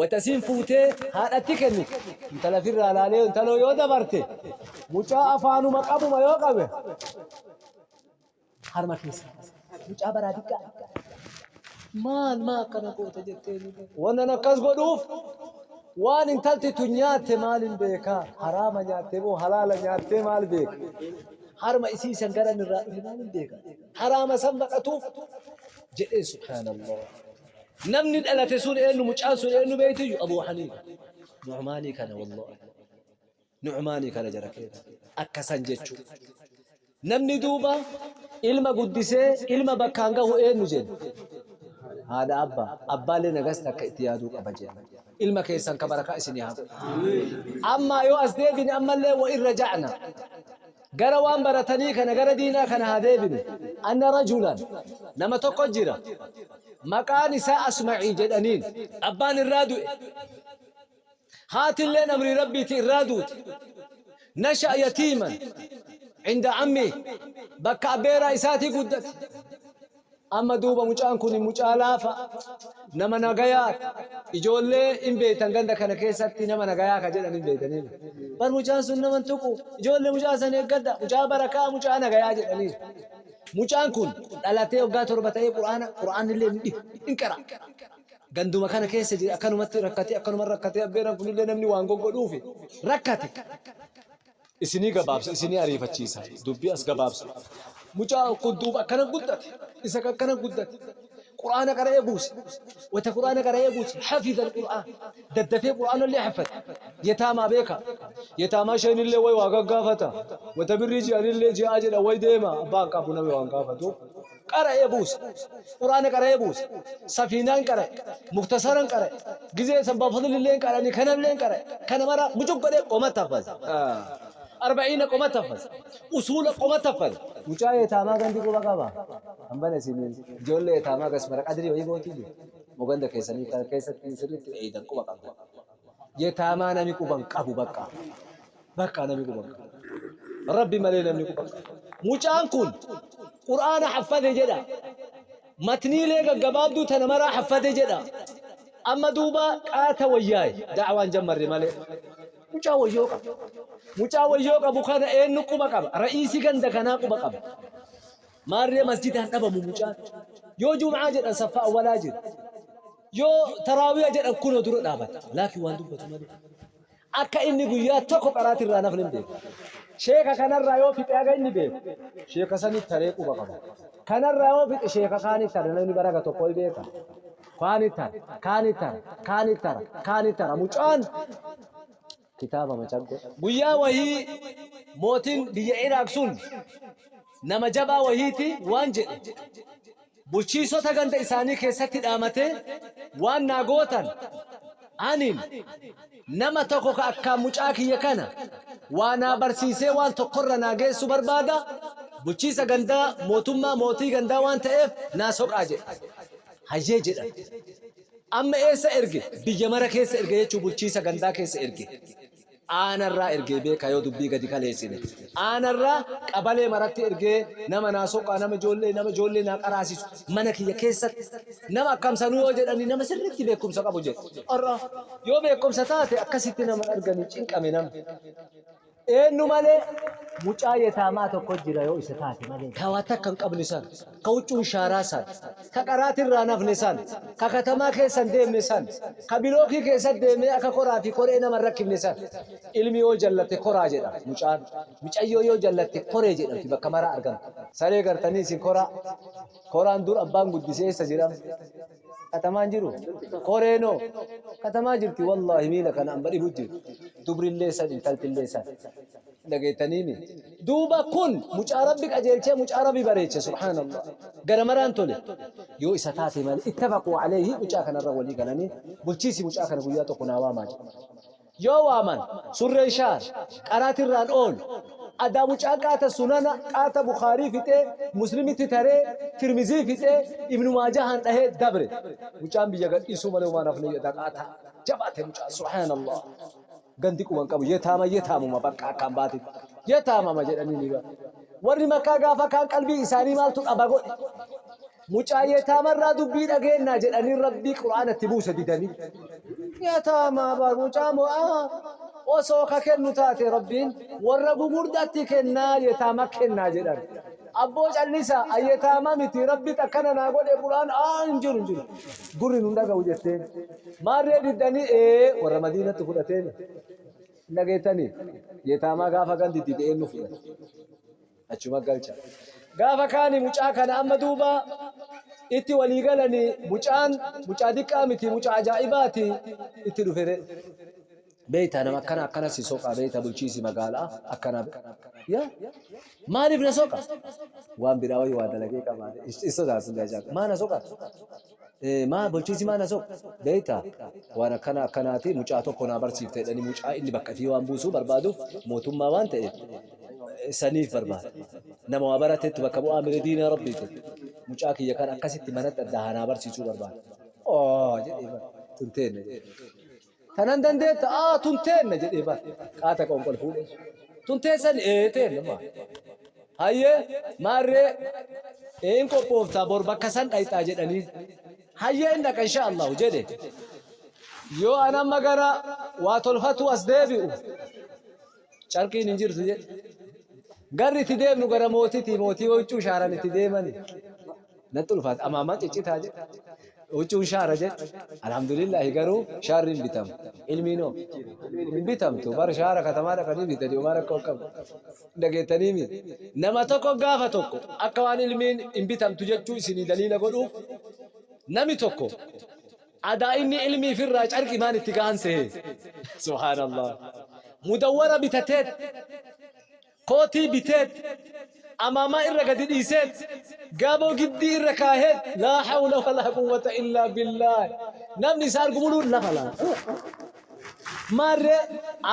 wata isiin fuutee haadhatti kennite intala firraa laalee intaloo yoo dabarte mucaa afaanuma qabuma yoo qabe harma keessa mucaa baraa diqqaa maal maa akkana goota jettee wannan akkas godhuuf waan intalti tun nyaatte maal hin beekaa haraama nyaattee moo halaala nyaattee maal beeka harma isii san garan irraa dhufe maal hin beeka haraama san baqatuuf jedhee subhaanallah namni dhalate sun eenyu mucaan sun eenyu beeytiyyu Abuu Haniifa Nu'maanii kana wallahi Nu'maanii kana jara keenya akkasan jechuu. Namni duuba ilma guddisee ilma bakkaan gahu eenyu jenna? Haadha abbaa. Abbaallee nagas takka itti yaaduu qaba jenna. Ilma keessan ka barakaa isinii haa godhu. Ammaa yoo as deebine ammallee wa irra ja'na. Gara waan baratanii kana gara diinaa kana haa deebinu. Anna rajulan nama tokko jira. Maqaan isaa Asma'ii jedhaniin. Abbaan irraa du'e. Haatilleen amrii Rabbiiti irraa duute. Nasha'a yatiiman inda ammih bakka abbeeraa isaatii guddate. Amma duuba mucaan kun mucaa laafa nama nagayaa ijoollee hin beektan ganda kana keessatti nama nagayaa ka jedhan hin beektanii. Bar mucaan sun nama hin tuqu ijoollee mucaa san eeggadha mucaa barakaa mucaa nagayaa jedhanii. Mucaan kun dhalatee waggaa 7 ta'ee qur'aana qur'aanillee hin dhibu hin qara. Ganduma kana keessa jira akkanumatti rakkatee akkanuma rakkatee abbeeran kunillee namni waan goggodhuufi rakkate. Isinii gabaabsa isinii ariifachiisa dubbii as gabaabsa. Mucaa kun duuba akkana guddate isa akkana guddate. Qur'aana qara'ee buuse. Wata qur'aana qara'ee buuse hafiza al-qur'aan. Daddafee qur'aana illee hafate. Yataamaa beeka. Yataamaa isheen illee way waa gaggaafata. Wata birrii ji'anillee ji'aa jedha way deema abbaan qabu namni waan gaafatu. Qara'ee buuse. Qur'aana qara'ee buuse. Safiinaan qara'e. Muktasaran qara'e. Gizee san bafadlilleen qara'anii kanalleen qara'e. Kana mara mucuq godhee qomatti haffaze. Arba'iina qomatti haffaze. Usuula qomatti haffaze. Mucaa yetaamaa gandi quba qaba. Hambana isiniin ijoollee yetaamaa gas mara qadrii wayii gootii jiru. Moo ganda keessanii kana keessatti sirriitti eeydan quba qabda. Yetaamaa nami quban qabu bakka. Bakka nami quban qabu. Rabbi malee namni quban qabu. Mucaan kun Qur'aana haffade jedha. Matniilee gaggabaabduu tana maraa haffade jedha. Amma duuba qaata wayyaaye da'waan jammarre malee. Mucaa wayyoo qaba. Mucaa wayyoo qabu kana eenyu quba qaba? Ra'iisii ganda kanaa quba qaba. Maarree masjidaan dhabamu mucaan. Yoo jum'aa jedhan saffaa awwalaa jira. Yoo taraawiya jedhan kunoo dura dhaabata. Laakiin waan dubbatu malee. Akka inni guyyaa tokko qaraatii irraa nafne hin beeku. Sheeka kanarraa yoo fixe haga inni beeku sheeka sanitti taree quba qaba. Kanarraa yoo fixe sheeka kaanitti tara namni baraga tokko ni beeka. Kaanitti tara, kaanitti tara, kaanitti tara, kaanitti tara. Mucaan kitaaba macaggo. Guyyaa wahii mootiin biyya Iraaq sun nama jabaa wahiiti waan jedhe. Bulchiisota ganda isaanii keessatti dhaamatee waan naa gootan anin nama tokko ka akkaan mucaa kiyya kana waa naa barsiisee waan tokkorra naa geessu barbaada bulchiisa gandaa mootummaa mootii gandaa waan ta'eef naa soqaa jedhe. Hayyee jedhan. Amma eessa erge? Biyya mara keessa erge jechuu bulchiisa gandaa keessa erge. Aanarraa ergee beekaa yoo dubbii gadi kaleessine. Aanarraa qabalee maratti ergee nama naa soqaa nama ijoollee nama ijoollee naa qaraasisu mana kiyya keessatti nama akkam sanuu yoo jedhanii nama sirriitti beekumsa qabu jedhu. Har'a yoo beekumsa taate akkasitti nama arganii cinqame namni. Eenyu malee mucaa yataamaa tokko jira yoo isa taate malee. Ka waa takka hin qabne san, ka huccuun shaaraa san, ka qaraatirraa hin hafne san, ka katamaa keessa hin deemne san, ka bilookii keessa deemee akka koraa fi koree nama hin rakkifne san. Ilmi yoo jallate koraa jedha mucaan. Micayyoo yoo jallatte koree jedhamti bakka maraa argamti. Saree gartanii isin koraa. Koraan dur abbaan guddise eessa jira? Katamaan jiru. Koreenoo katamaa jirti wallaahi miila kana amba dhibu jirti. Dubrillee san intaltillee san. Dhageettaniimi. Duuba kun mucaa Rabbi qajeelchee mucaa Rabbi bareeche subhaanallah. Gara maraan tole. Yoo isa taate malee ittafaquu alayhi mucaa kanarra walii galanii bulchiisi mucaa kana guyyaa tokko naa waamaa jedhe. Yoo waaman surreen shaar, qaraatirraan oolu. Adaa mucaan qaata sunana, qaata Bukhaarii fixee, Muslimitti taree, Tirmizii fixee, Ibnu Maajahaan dhahee dabre. Mucaan biyya gadhiisuu malee homaa hin hafne jedha qaata jabaate mucaan subhaanallah. Gandi quban qabu yetaama yetaamuma bakka akkaan baatetti. Yetaamama jedhanii ni bara. Warri Makkaa gaafa kaan qalbii isaanii maaltu dhaba godhe? Mucaa yetaamarraa dubbii dhageennaa jedhanii Rabbii Qur'aana itti buuse didanii. Yetaamaa bar mucaa mo'aa osoo ka kennu taate Rabbiin warra gugurdatti kennaa yetaama kennaa jedhan. Abboo callisa yetaama miti Rabbi akkana naa godhe Qur'aan aa hin jiru hin jiru. Gurri nun dhaga'u jetteen. Maarree diddanii ee warra Madiinatti fudhateen. Hin dhageettanii? Yetaamaa gaafa gandi dide eenyu fudhate? Achuma galcha. Gaafa kaani mucaa kana amma duuba itti walii galani mucaan mucaa diqqaa miti mucaa ajaa'ibaati itti dhufere. Beeyta nama akkana akkana si soqa beeyta bulchiisi magaalaa akkana. Yaa maaliif na soqa? Waan biraa wayii waa dalagee qabaate. Is sodaatu ajaa'iba. Maa na soqa? Maa bulchiisi maa na soqa? Beeyta waan akkana akkanaati mucaa tokko naa barsiifte jedhanii mucaa inni bakka ifii waan buusuu barbaaduuf mootummaa waan ta'eef saniif barbaada. Nama waa baratetti bakka bu'aa mire diina Rabbiiti. Mucaa kiyya kan akkasitti manatti adda hanaa barsiisuu barbaada. Oo jedhee bara tun teenna jedhee. Tanan dandeetta aa tun teenna jedhee bara qaata qonqol fuudhee. Tun teessan ee teenna maa. Hayyee maarree een qophooftaa bor bakka san dhayxaa jedhanii. Hayyee hin dhaqa insha Allahu jedhe. Yoo an amma gara waa tolfatuu as deebi'u Carqiin hin jirtu jedhe. Garri itti deemnu gara mootiiti. Mootii huccuu shaaran itti deemani. Natti ulfaata. Amaamaan ciccitaa jedhe. Huccuun shaara jedhe. Alhamdulillahi garuu shaarri hin bitamu. Ilmiin hoo? Hin bitamtu. Bar shaara katamaa dhaqanii bitanii homaa rakkoo hin qabu. Dhageettanii miti. Nama tokko gaafa tokko akka waan ilmiin hin bitamtu jechuu isinii daliila godhuuf nami tokko Adaa inni ilmii ifirraa carqi maan itti gahan sehe. Subhaanallah. Mudawwara bitateet, kootii biteet, amaamaa irra gadi dhiiseet, gaaboo giddii irra kaaheet, laa hawla walaa quwwata illaa billaah. Namni isa argu muluun lafa laala. Maarree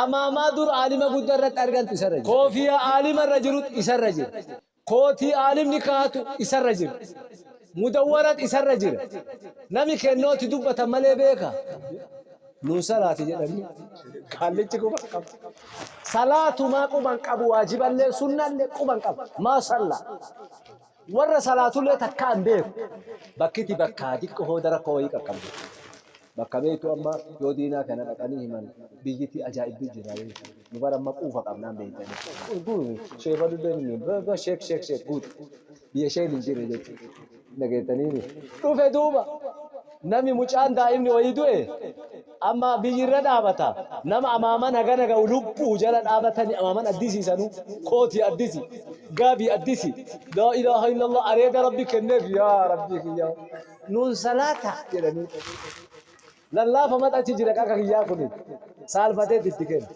amaamaa dur aalima guddaa irratti argantu isarra jira. Koofiyaa aalima irra jirutu isarra jira. Kootii aalimni kaahatu isarra jira. Mudawwarat isarra jira. Nami kennooti dubbatan malee beeka. Nuun salaati jedhanii. Qaallichi quba hin qabu. Salaatumaa quba hin qabu waajiballee sunnallee quba hin qabu. Maa sallaa. Warra salaatullee takkaa hin beeku. Bakkiti bakkaa diqqo hooda rakkoo wayii qaqqabdi. Bakka beektu amma yoo diinaa kana dhaqanii himan biyyiti ajaa'ibbi jira beektu. Nu bara amma quufa qabnaan beektanii. Sheebalullee ni sheek sheek sheek guutu. Biyya sheen hin jirre jechuudha. Dhageettanii dhufe duuba namni mucaan daa'imni wayii du'e amma biyyi irra dhaabata. Nama amaaman hagana ga'u lubbuu jala dhaabatanii amaaman addisiisanu kootii addisi gaabii addisi laa ilaaha illallah areeda rabbi kenneef yaa rabbii kiyyaa. Nuun salaata jedhanii. Lallaafa maxachi jira akka kiyyaa kuni. Saalfateet itti kenna.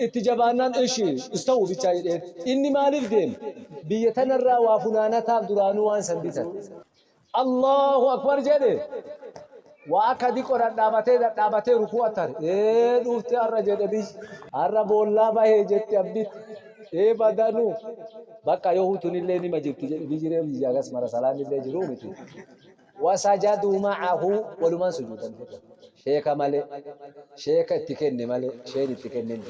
Itti jabaannaan ishi istawu bichaa jedheen. Inni maaliif deema? Biyya tanarraa waa funaanataaf duraanuu waan san bitate. Allahu akbar jedhe. Waa akka diqo dhadhaabatee dhadhaabatee rukuu attare. Ee dhufte har'a jedhe biyyi. Har'a boollaa bahee jetti abbitti. Ee badanuu. Bakka yoo hutunillee nima jirti jedhe biyyi ree biyya agas mara salaannillee jiruu miti. Wasajaduu ma'ahu walumaan sujuudan jedhan. Sheeka malee sheeka itti kenne malee sheen itti kennin.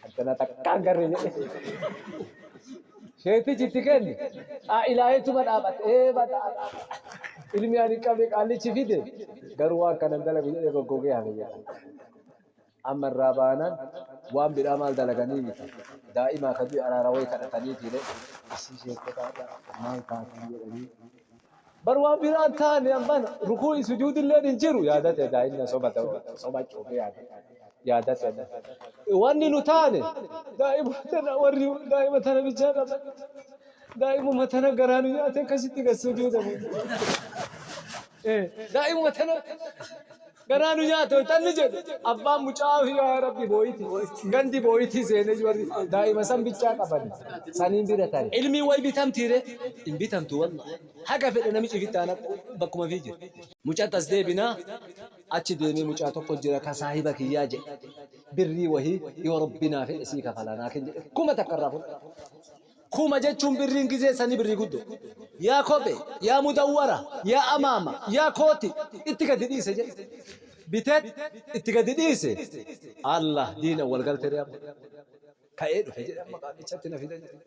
Akkana takkaan garre jedhe. Sheetichi itti kenne ilaaheetuma dhaabate ee badaa ilmi ani qabe qaallichi fide garuu waan kanan dalagu jedhee goggogee hafe jedha. Amma irraa baanaan Waan biraa maal dalaganii miti. Daa'imaa ka du'e araara wayi kadhataniitiire. Isii sheekotaadha maal taatii jedhanii. Bar waan biraa hin taane amman rukuu'i sujuudilleen hin jiru yaadate daa'imni soba soba cuufee yaadate yaadate. Wanni nu taane daa'ima tana warri daa'ima tana bichaa qaban daa'imuma tana garaa nu nyaate akkasitti gad sujuudamu. Daa'imuma tana Garaa nu nyaate tanni jedhu abbaan mucaa yaa rabbi booyiti gandi booyiti seenee warri daa'ima san bichaa qaban saniin bira tare. Ilmiin way bitamtiire hin bitamtu wallahi haga fedhe namichi ifitti aana bakkuma fi jira. Mucatti as deebinaa achi deemee mucaa tokko jira ka saahiba kiyyaa jedhe birrii wahii yoo rabbi naa fedhe sii kafala naa kenni jedhe 1000 irraa fudhate. Kuma jechuun birriin gizee sanii birrii guddoo. Yaa kophee, yaa mudawwara, yaa amaama, yaa kooti itti gadi dhiise jedhe. Biteet itti gadi dhiise. Allah diina wal galte ree amma. Ka'ee dhufe jedhe amma qaallichatti na fida jedhe.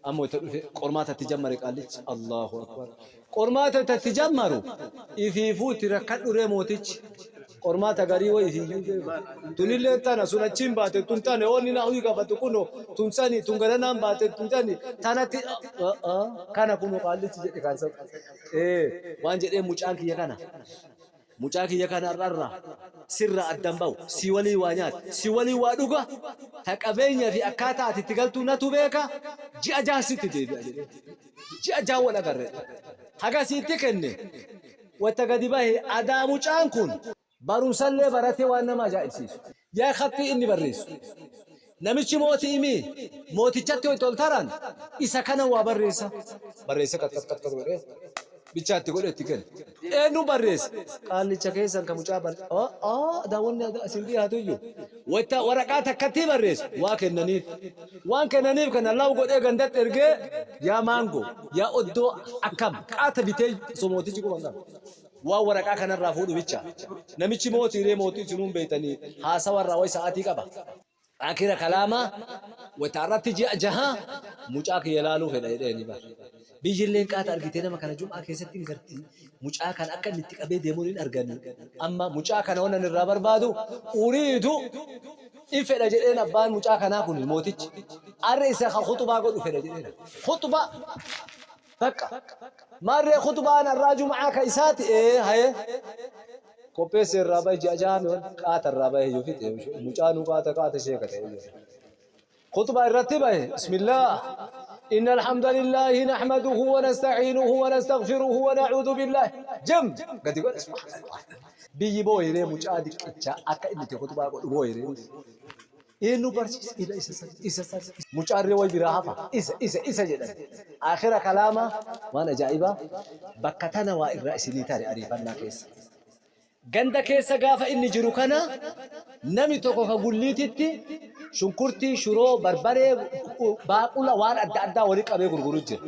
Amma itti dhufe qormaata itti jammare qaallichi. Allahu akbar. Qormaata itti jammaru ifiifuu itti rakkadhu ree mootichi. Qormaata garii wayi ifiiyyuu beeku. Tunillee tana sun achiin baate tun tane onni na huyi qabatu kuno tun sani tun garanaan baate tun tani tanatti kana kuno qaallichi jedhe kan sa waan jedhee mucaan kiyya kana mucaa kiyya kana har'arraa sirra addan bahu si walii waa nyaata si walii waa dhuga ta qabeenya fi akkaataa ati itti galtuu natu beeka ji'a jaha sitti deebi'a jedhee ji'a jaha wal agarre haga sitti kenne Wayta gadi bahe adaa mucaan kun barumsallee baratee waan nama ajaa'ibsiisu. Yaa khaxxii inni barreessu. Namichi mooti'imii mootichatti wayta ol taran isa kana waa barreessa. Barreessee kat kat kat kat godhee bichaa itti godhee itti kenne. Eenyu barreesse? Qaallicha keessan ka mucaa bar daawwanni asin dhiyaatu iyyuu. Wayta waraqaa takkattii barreessu waa kennaniif. Waan kennaniif kana law godhee gandatti ergee yaa maangoo, yaa oddoo akkam qaata bitee osoo mootichi quba hin qabne. Waan waraqaa kanarraa fuudhu bicha. Namichi mootiiree mootii isinuu hin beektanii haasawa irraa way sa'aatii qaba. Akira kalaamaa wayta irratti ji'a jaha mucaa kiyya laaluu fedha jedheeni bar. Biyyilleen qaata argitee nama kana jum'aa keessatti hin garti. Mucaa kana akka inni itti qabee deemuun hin argani. Amma mucaa kana wannan irraa barbaadu uriidu in fedha jedheen abbaan mucaa kanaa kun mootichi. Arre isa ka khuxubaa godhu fedha jedheen. Khuxubaa bakka maarree khuxubaan arraa jum'aa ka isaati ee haye. Qopheesse irraa bahe ji'a jaha mi qaata irraa bahe yoo fixe mucaanuu qaata qaata sheeka ta'e. Khuxbaa irratti bahe bismillah إن الحمد لله نحمده ونستعينه ونستغفره ونعوذ بالله جم قد يقول سبحان الله biyyi booyiree mucaa diqqichaa akka inni itti khuxbaa godhu booyiree eenyu barsiisa ila isa san isa san mucaarree way biraa hafa isa isa isa jedhan akhira kalaama waan ajaa'ibaa bakka tana waa irraa isinii tare ariifannaa keessa Ganda keessa gaafa inni jiru kana nami tokko ka gulliititti shunkurtii, shuroo, barbaree, baaqula waan adda addaa wali qabee gurguru jira.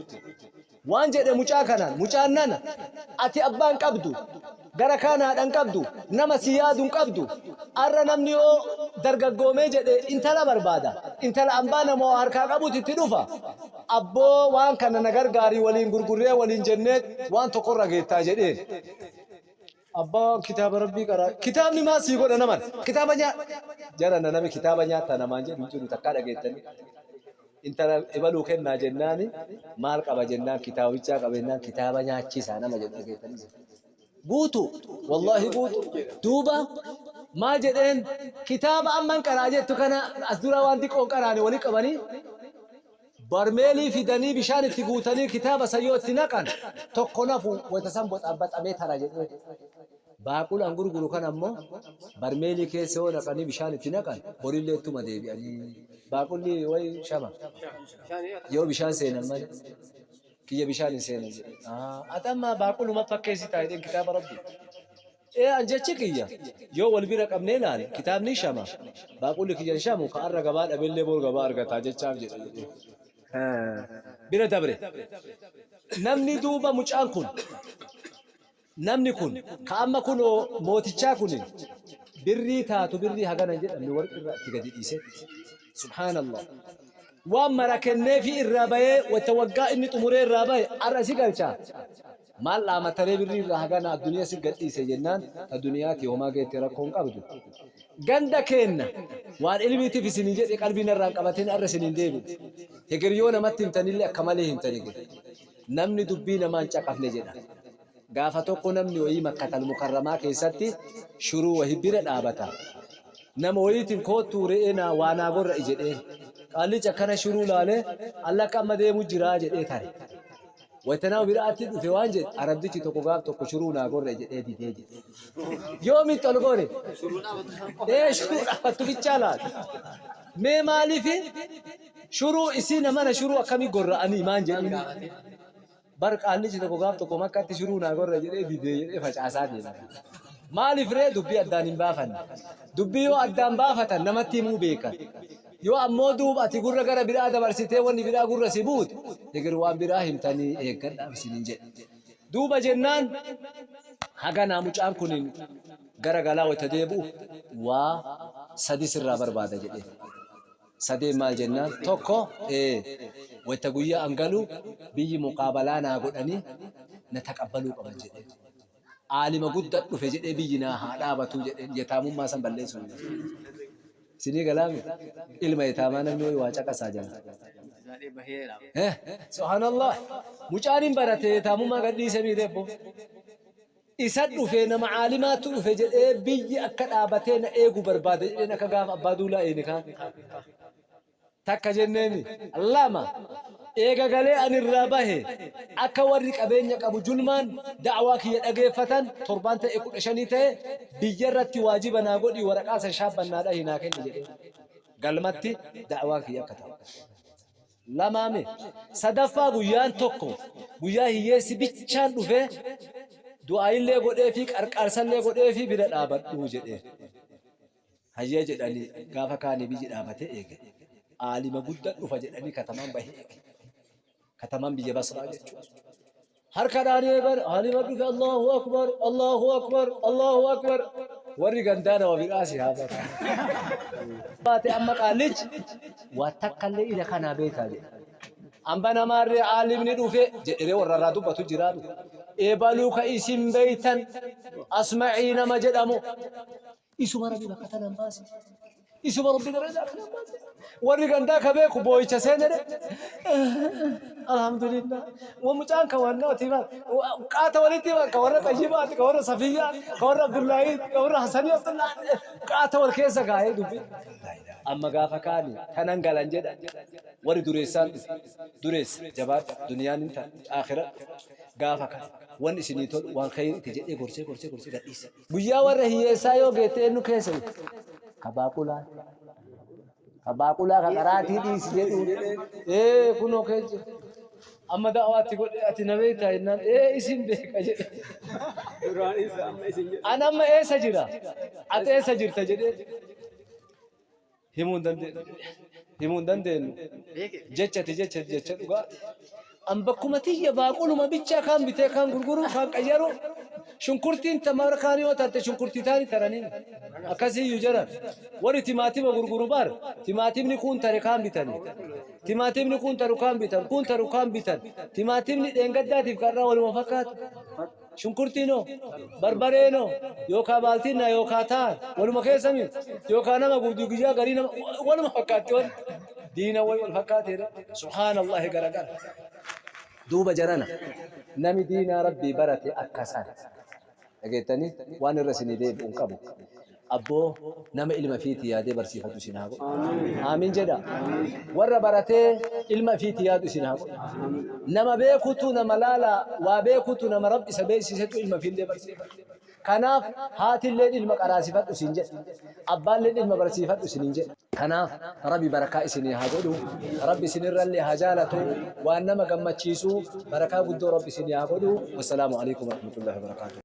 Waan jedhe mucaa kanaan, mucaan nana ati abbaa hin qabdu, gara kaan haadha hin qabdu, nama si yaadu hin qabdu. Arra namni yoo dargaggoomee jedhe intala barbaada. Intala ambaa nama waa harkaa qabuti itti dhufa. Abboo waan kana na gargaarii waliin gurgurree waliin jennee waan tokkorra geettaa jedheen. Abbaa kitaaba rabbii qaraa. Kitaabni maal sii godha naman? Kitaaba nyaa. Jara na nami kitaaba nyaata namaan jedhu hin jiru takkaa dhageettanii. Intala ebaluu kennaa jennaani maal qaba jennaan kitaabichaa qaba jennaan kitaaba nyaachisaa nama jedhu dhageettanii. Guutu wallaahi guutu duuba maal jedheen kitaaba amman qaraa jettu kana as duraa waan xiqqoon qaraane wali qabanii Barmeelii fidanii bishaan itti guutanii kitaaba san yoo itti naqan tokko nafu wayta san boxabbaxamee tara jedhee. Baaqula an gurguru kana ammoo barmeelii keessa yoo naqanii bishaan itti naqan borillee ittuma deebi'anii. Baaqulli way shama yoo bishaan seenan malee kiyya bishaan hin seenan jedhe. Ati amma baaquluma fakkeessitaa jedheen kitaaba rabbii. Ee an jechi kiyya yoo wal bira qabnee ilaale kitaabni shama baaqulli kiyya hin shamu ka arra gabaa dhabellee bor gabaa argataa jechaaf jedhe jedhee bira dabre. Namni duuba mucaan kun namni kun ka amma kunoo mootichaa kun birrii taatu birrii hagana hin jedhamne warqi irraa itti gadi dhiise. Subhaanallah. Waan mara kenneefii irraa bahee wata waggaa inni xumuree irraa bahe har'a si galcha. Maal dhaamattaree birrii irraa hagana adduniya si gadhiise jennaan ta duniyaati homaa geette rakkoo hin qabdu. Ganda keenna waan ilmiitiif isinii jedhe qalbii narraa hin qabatin arra isiniin deebine. Heger yoo namatti himtanillee akka malee himtan heger. Namni dubbii namaa hin caqafne jedha. Gaafa tokko namni wayii Makkatal Mukarramaa keessatti shuruu wahi bira dhaabata. Nama wayiitiin koottuu re'ee naa waa naa gorra'i jedheen. Qaallichi akkana shuruu laalee allakka amma deemu jiraa jedhee tare. Wayta nama biraatti dhufe waan jedhe arabdichi tokko gaaf tokko shuruu naa gorra'i jedhee didee jedhe. Yoomitti ol gore? Ee shuruu dhaabattu bichaa laal. Mee maaliif shuruu isii namana shuruu akkamii gorra'anii maan jedhini? Bar qaallichi tokko gaaf tokko Makkaatti shuruu naa gorra jedhee didee jedhee facaasaa deema. Maaliif ree dubbii addaan hin baafanne? Dubbii yoo addaan baafatan namatti himuu beekan. Yoo ammoo duuba ati gurra gara biraa dabarsitee wanni biraa gurra si buute eger waan biraa himtanii eeggadhaaf isiniin jedhe. Duuba jennaan haganaa mucaan kun gara galaa wayita deebi'u waa sadi sirraa barbaada jedheen. Sadeen maal jennaan, tokko ee wayta guyyaa an galu biyyi muqaabalaa naa godhanii na taqabbaluu qaban jedheen. Aalima gudda dhufe jedhee biyyi naa haa dhaabatuu jedheen yataamummaa san balleessuu hin danda'u. Isinii galaami? Ilma yataamaa namni wayi waa caqasaa jala. Eh, subhaanallah. Mucaan hin barate yataamummaa gadhiise miidhe abbo. Isa dhufe nama caalimaatu dhufe jedhee biyyi akka dhaabatee na eegu barbaada jedheen akka gaafa abbaa duulaa eene kaan. Takka jenneemi. Lama eega galee ani irraa bahe akka warri qabeenya qabu julmaan da'waa kiyya dhageeffatan torbaan ta'e 15 ta'e biyya irratti waajiba naa godhii waraqaa san shaabban naa dhahi naa kenni jedhee galmatti da'waan kiyya akka ta'u. Lamaame. Sadaffaa guyyaan tokko guyyaa hiyyeessi bichaan dhufee du'aayillee godheefii qarqaarsallee godheefii bira dhaabadhuu jedhee. Hayyee jedhanii gaafa kaanii biyyi dhaabatee eege. Aalima guddaa dhufa jedhanii katamaan bahee eege. Katamaan biyya Basraa jechuudha. Harka dhaanii eegan aalima dhufe Allahu Akbar Allahu Akbar Allahu Akbar warri gandaa nama biraa si haa bara. Baate amma qaallichi waa takkallee ila kanaa beekaa jedhe. Amba namaarree aalimni dhufe jedhee warra irraa dubbatu jiraa dhufe. Eebaluu ka isin beeytan asma'ii nama jedhamu Isuma Rabbi bakka tanaan baase. Isuma Rabbi darajaa kanaan baase. Warri gandaa ka beeku boo'icha seenedhe. Alhamdulillah. Wa mucaan ka wannooti bar. Qaata walitti bar ka warra Xayyibaati ka warra Safiyyaa ka warra Abdullaahii ka warra Hasanii Abdullaahii qaata wal keessa kaa'ee dubbi. Amma gaafa kaani tanan galan jedha. Warri dureessaan dhufe. Dureessa jabaadha duniyaan hin taate aakhira gaafa kana wanni isinii tolu waan khayriiti jedhee gorsee gorsee gorsee gadhiise. Guyyaa warra hiyyeessaa yoo geette eenyu keessa dhufe? Ka baaqulaa. Ka baaqulaa ka qaraatii dhiisi jedhu. Ee kunoo keessa jira. Amma da'awaatti godhe ati na beektaa jennaan ee isin beeka jedhe. Duraan isa amma isin jedhe. An amma eessa jira? Ati eessa jirta jedhee. Himuu hin dandeenyu. Himuu hin dandeenyu. Jechati jechati jecha dhugaati. An bakkuma tiyya baaquluma bichaa kaan bitee kaan gurguru kaan qayyaru shunkurtiin tamara kaan yoo tarte shunkurtii taani taranii akkasiyyuu jiran warri timaatima gurguru bar timaatimni kuun tare kaan bitanii timaatimni kuun taru kaan bitan kuun taru kaan bitan timaatimni dheengaddaatiif karraa waluma fakkaatu. Shunkurtiinoo, barbareenoo, yookaa baaltinnaa yookaa taan waluma keessa miti. Yookaa nama gubdi guyyaa garii nama waluma fakkaatti wanti. Diina way wal fakkaateera. Subhaanallahi garagara. Duuba jarana nami diinaa rabbii barate akka san. Dhageettanii waan irra isinii deebi'u hin qabu. Abboo nama ilma ifiitii yaadee barsiifatu isin haa godhu. Aamiin jedha. Warra baratee ilma ifiitii yaadu isin haa godhu. Nama beekutu nama laala waa beekutu nama rabbi isa beeksisetu ilma ifiillee barsiifata. Kanaaf haatilleen ilma qaraasifadhu isin jedha. Abbaalleen ilma barsiifadhu isinin jedha. Kanaaf Rabbi barakaa isinii haa godhu. Rabbi isinirrallee haa jaalatu. Waan nama gammachiisu barakaa guddoo Rabbi isinii haa godhu. Wassalaamu alaikum warahmatullahi wabarakaatuh.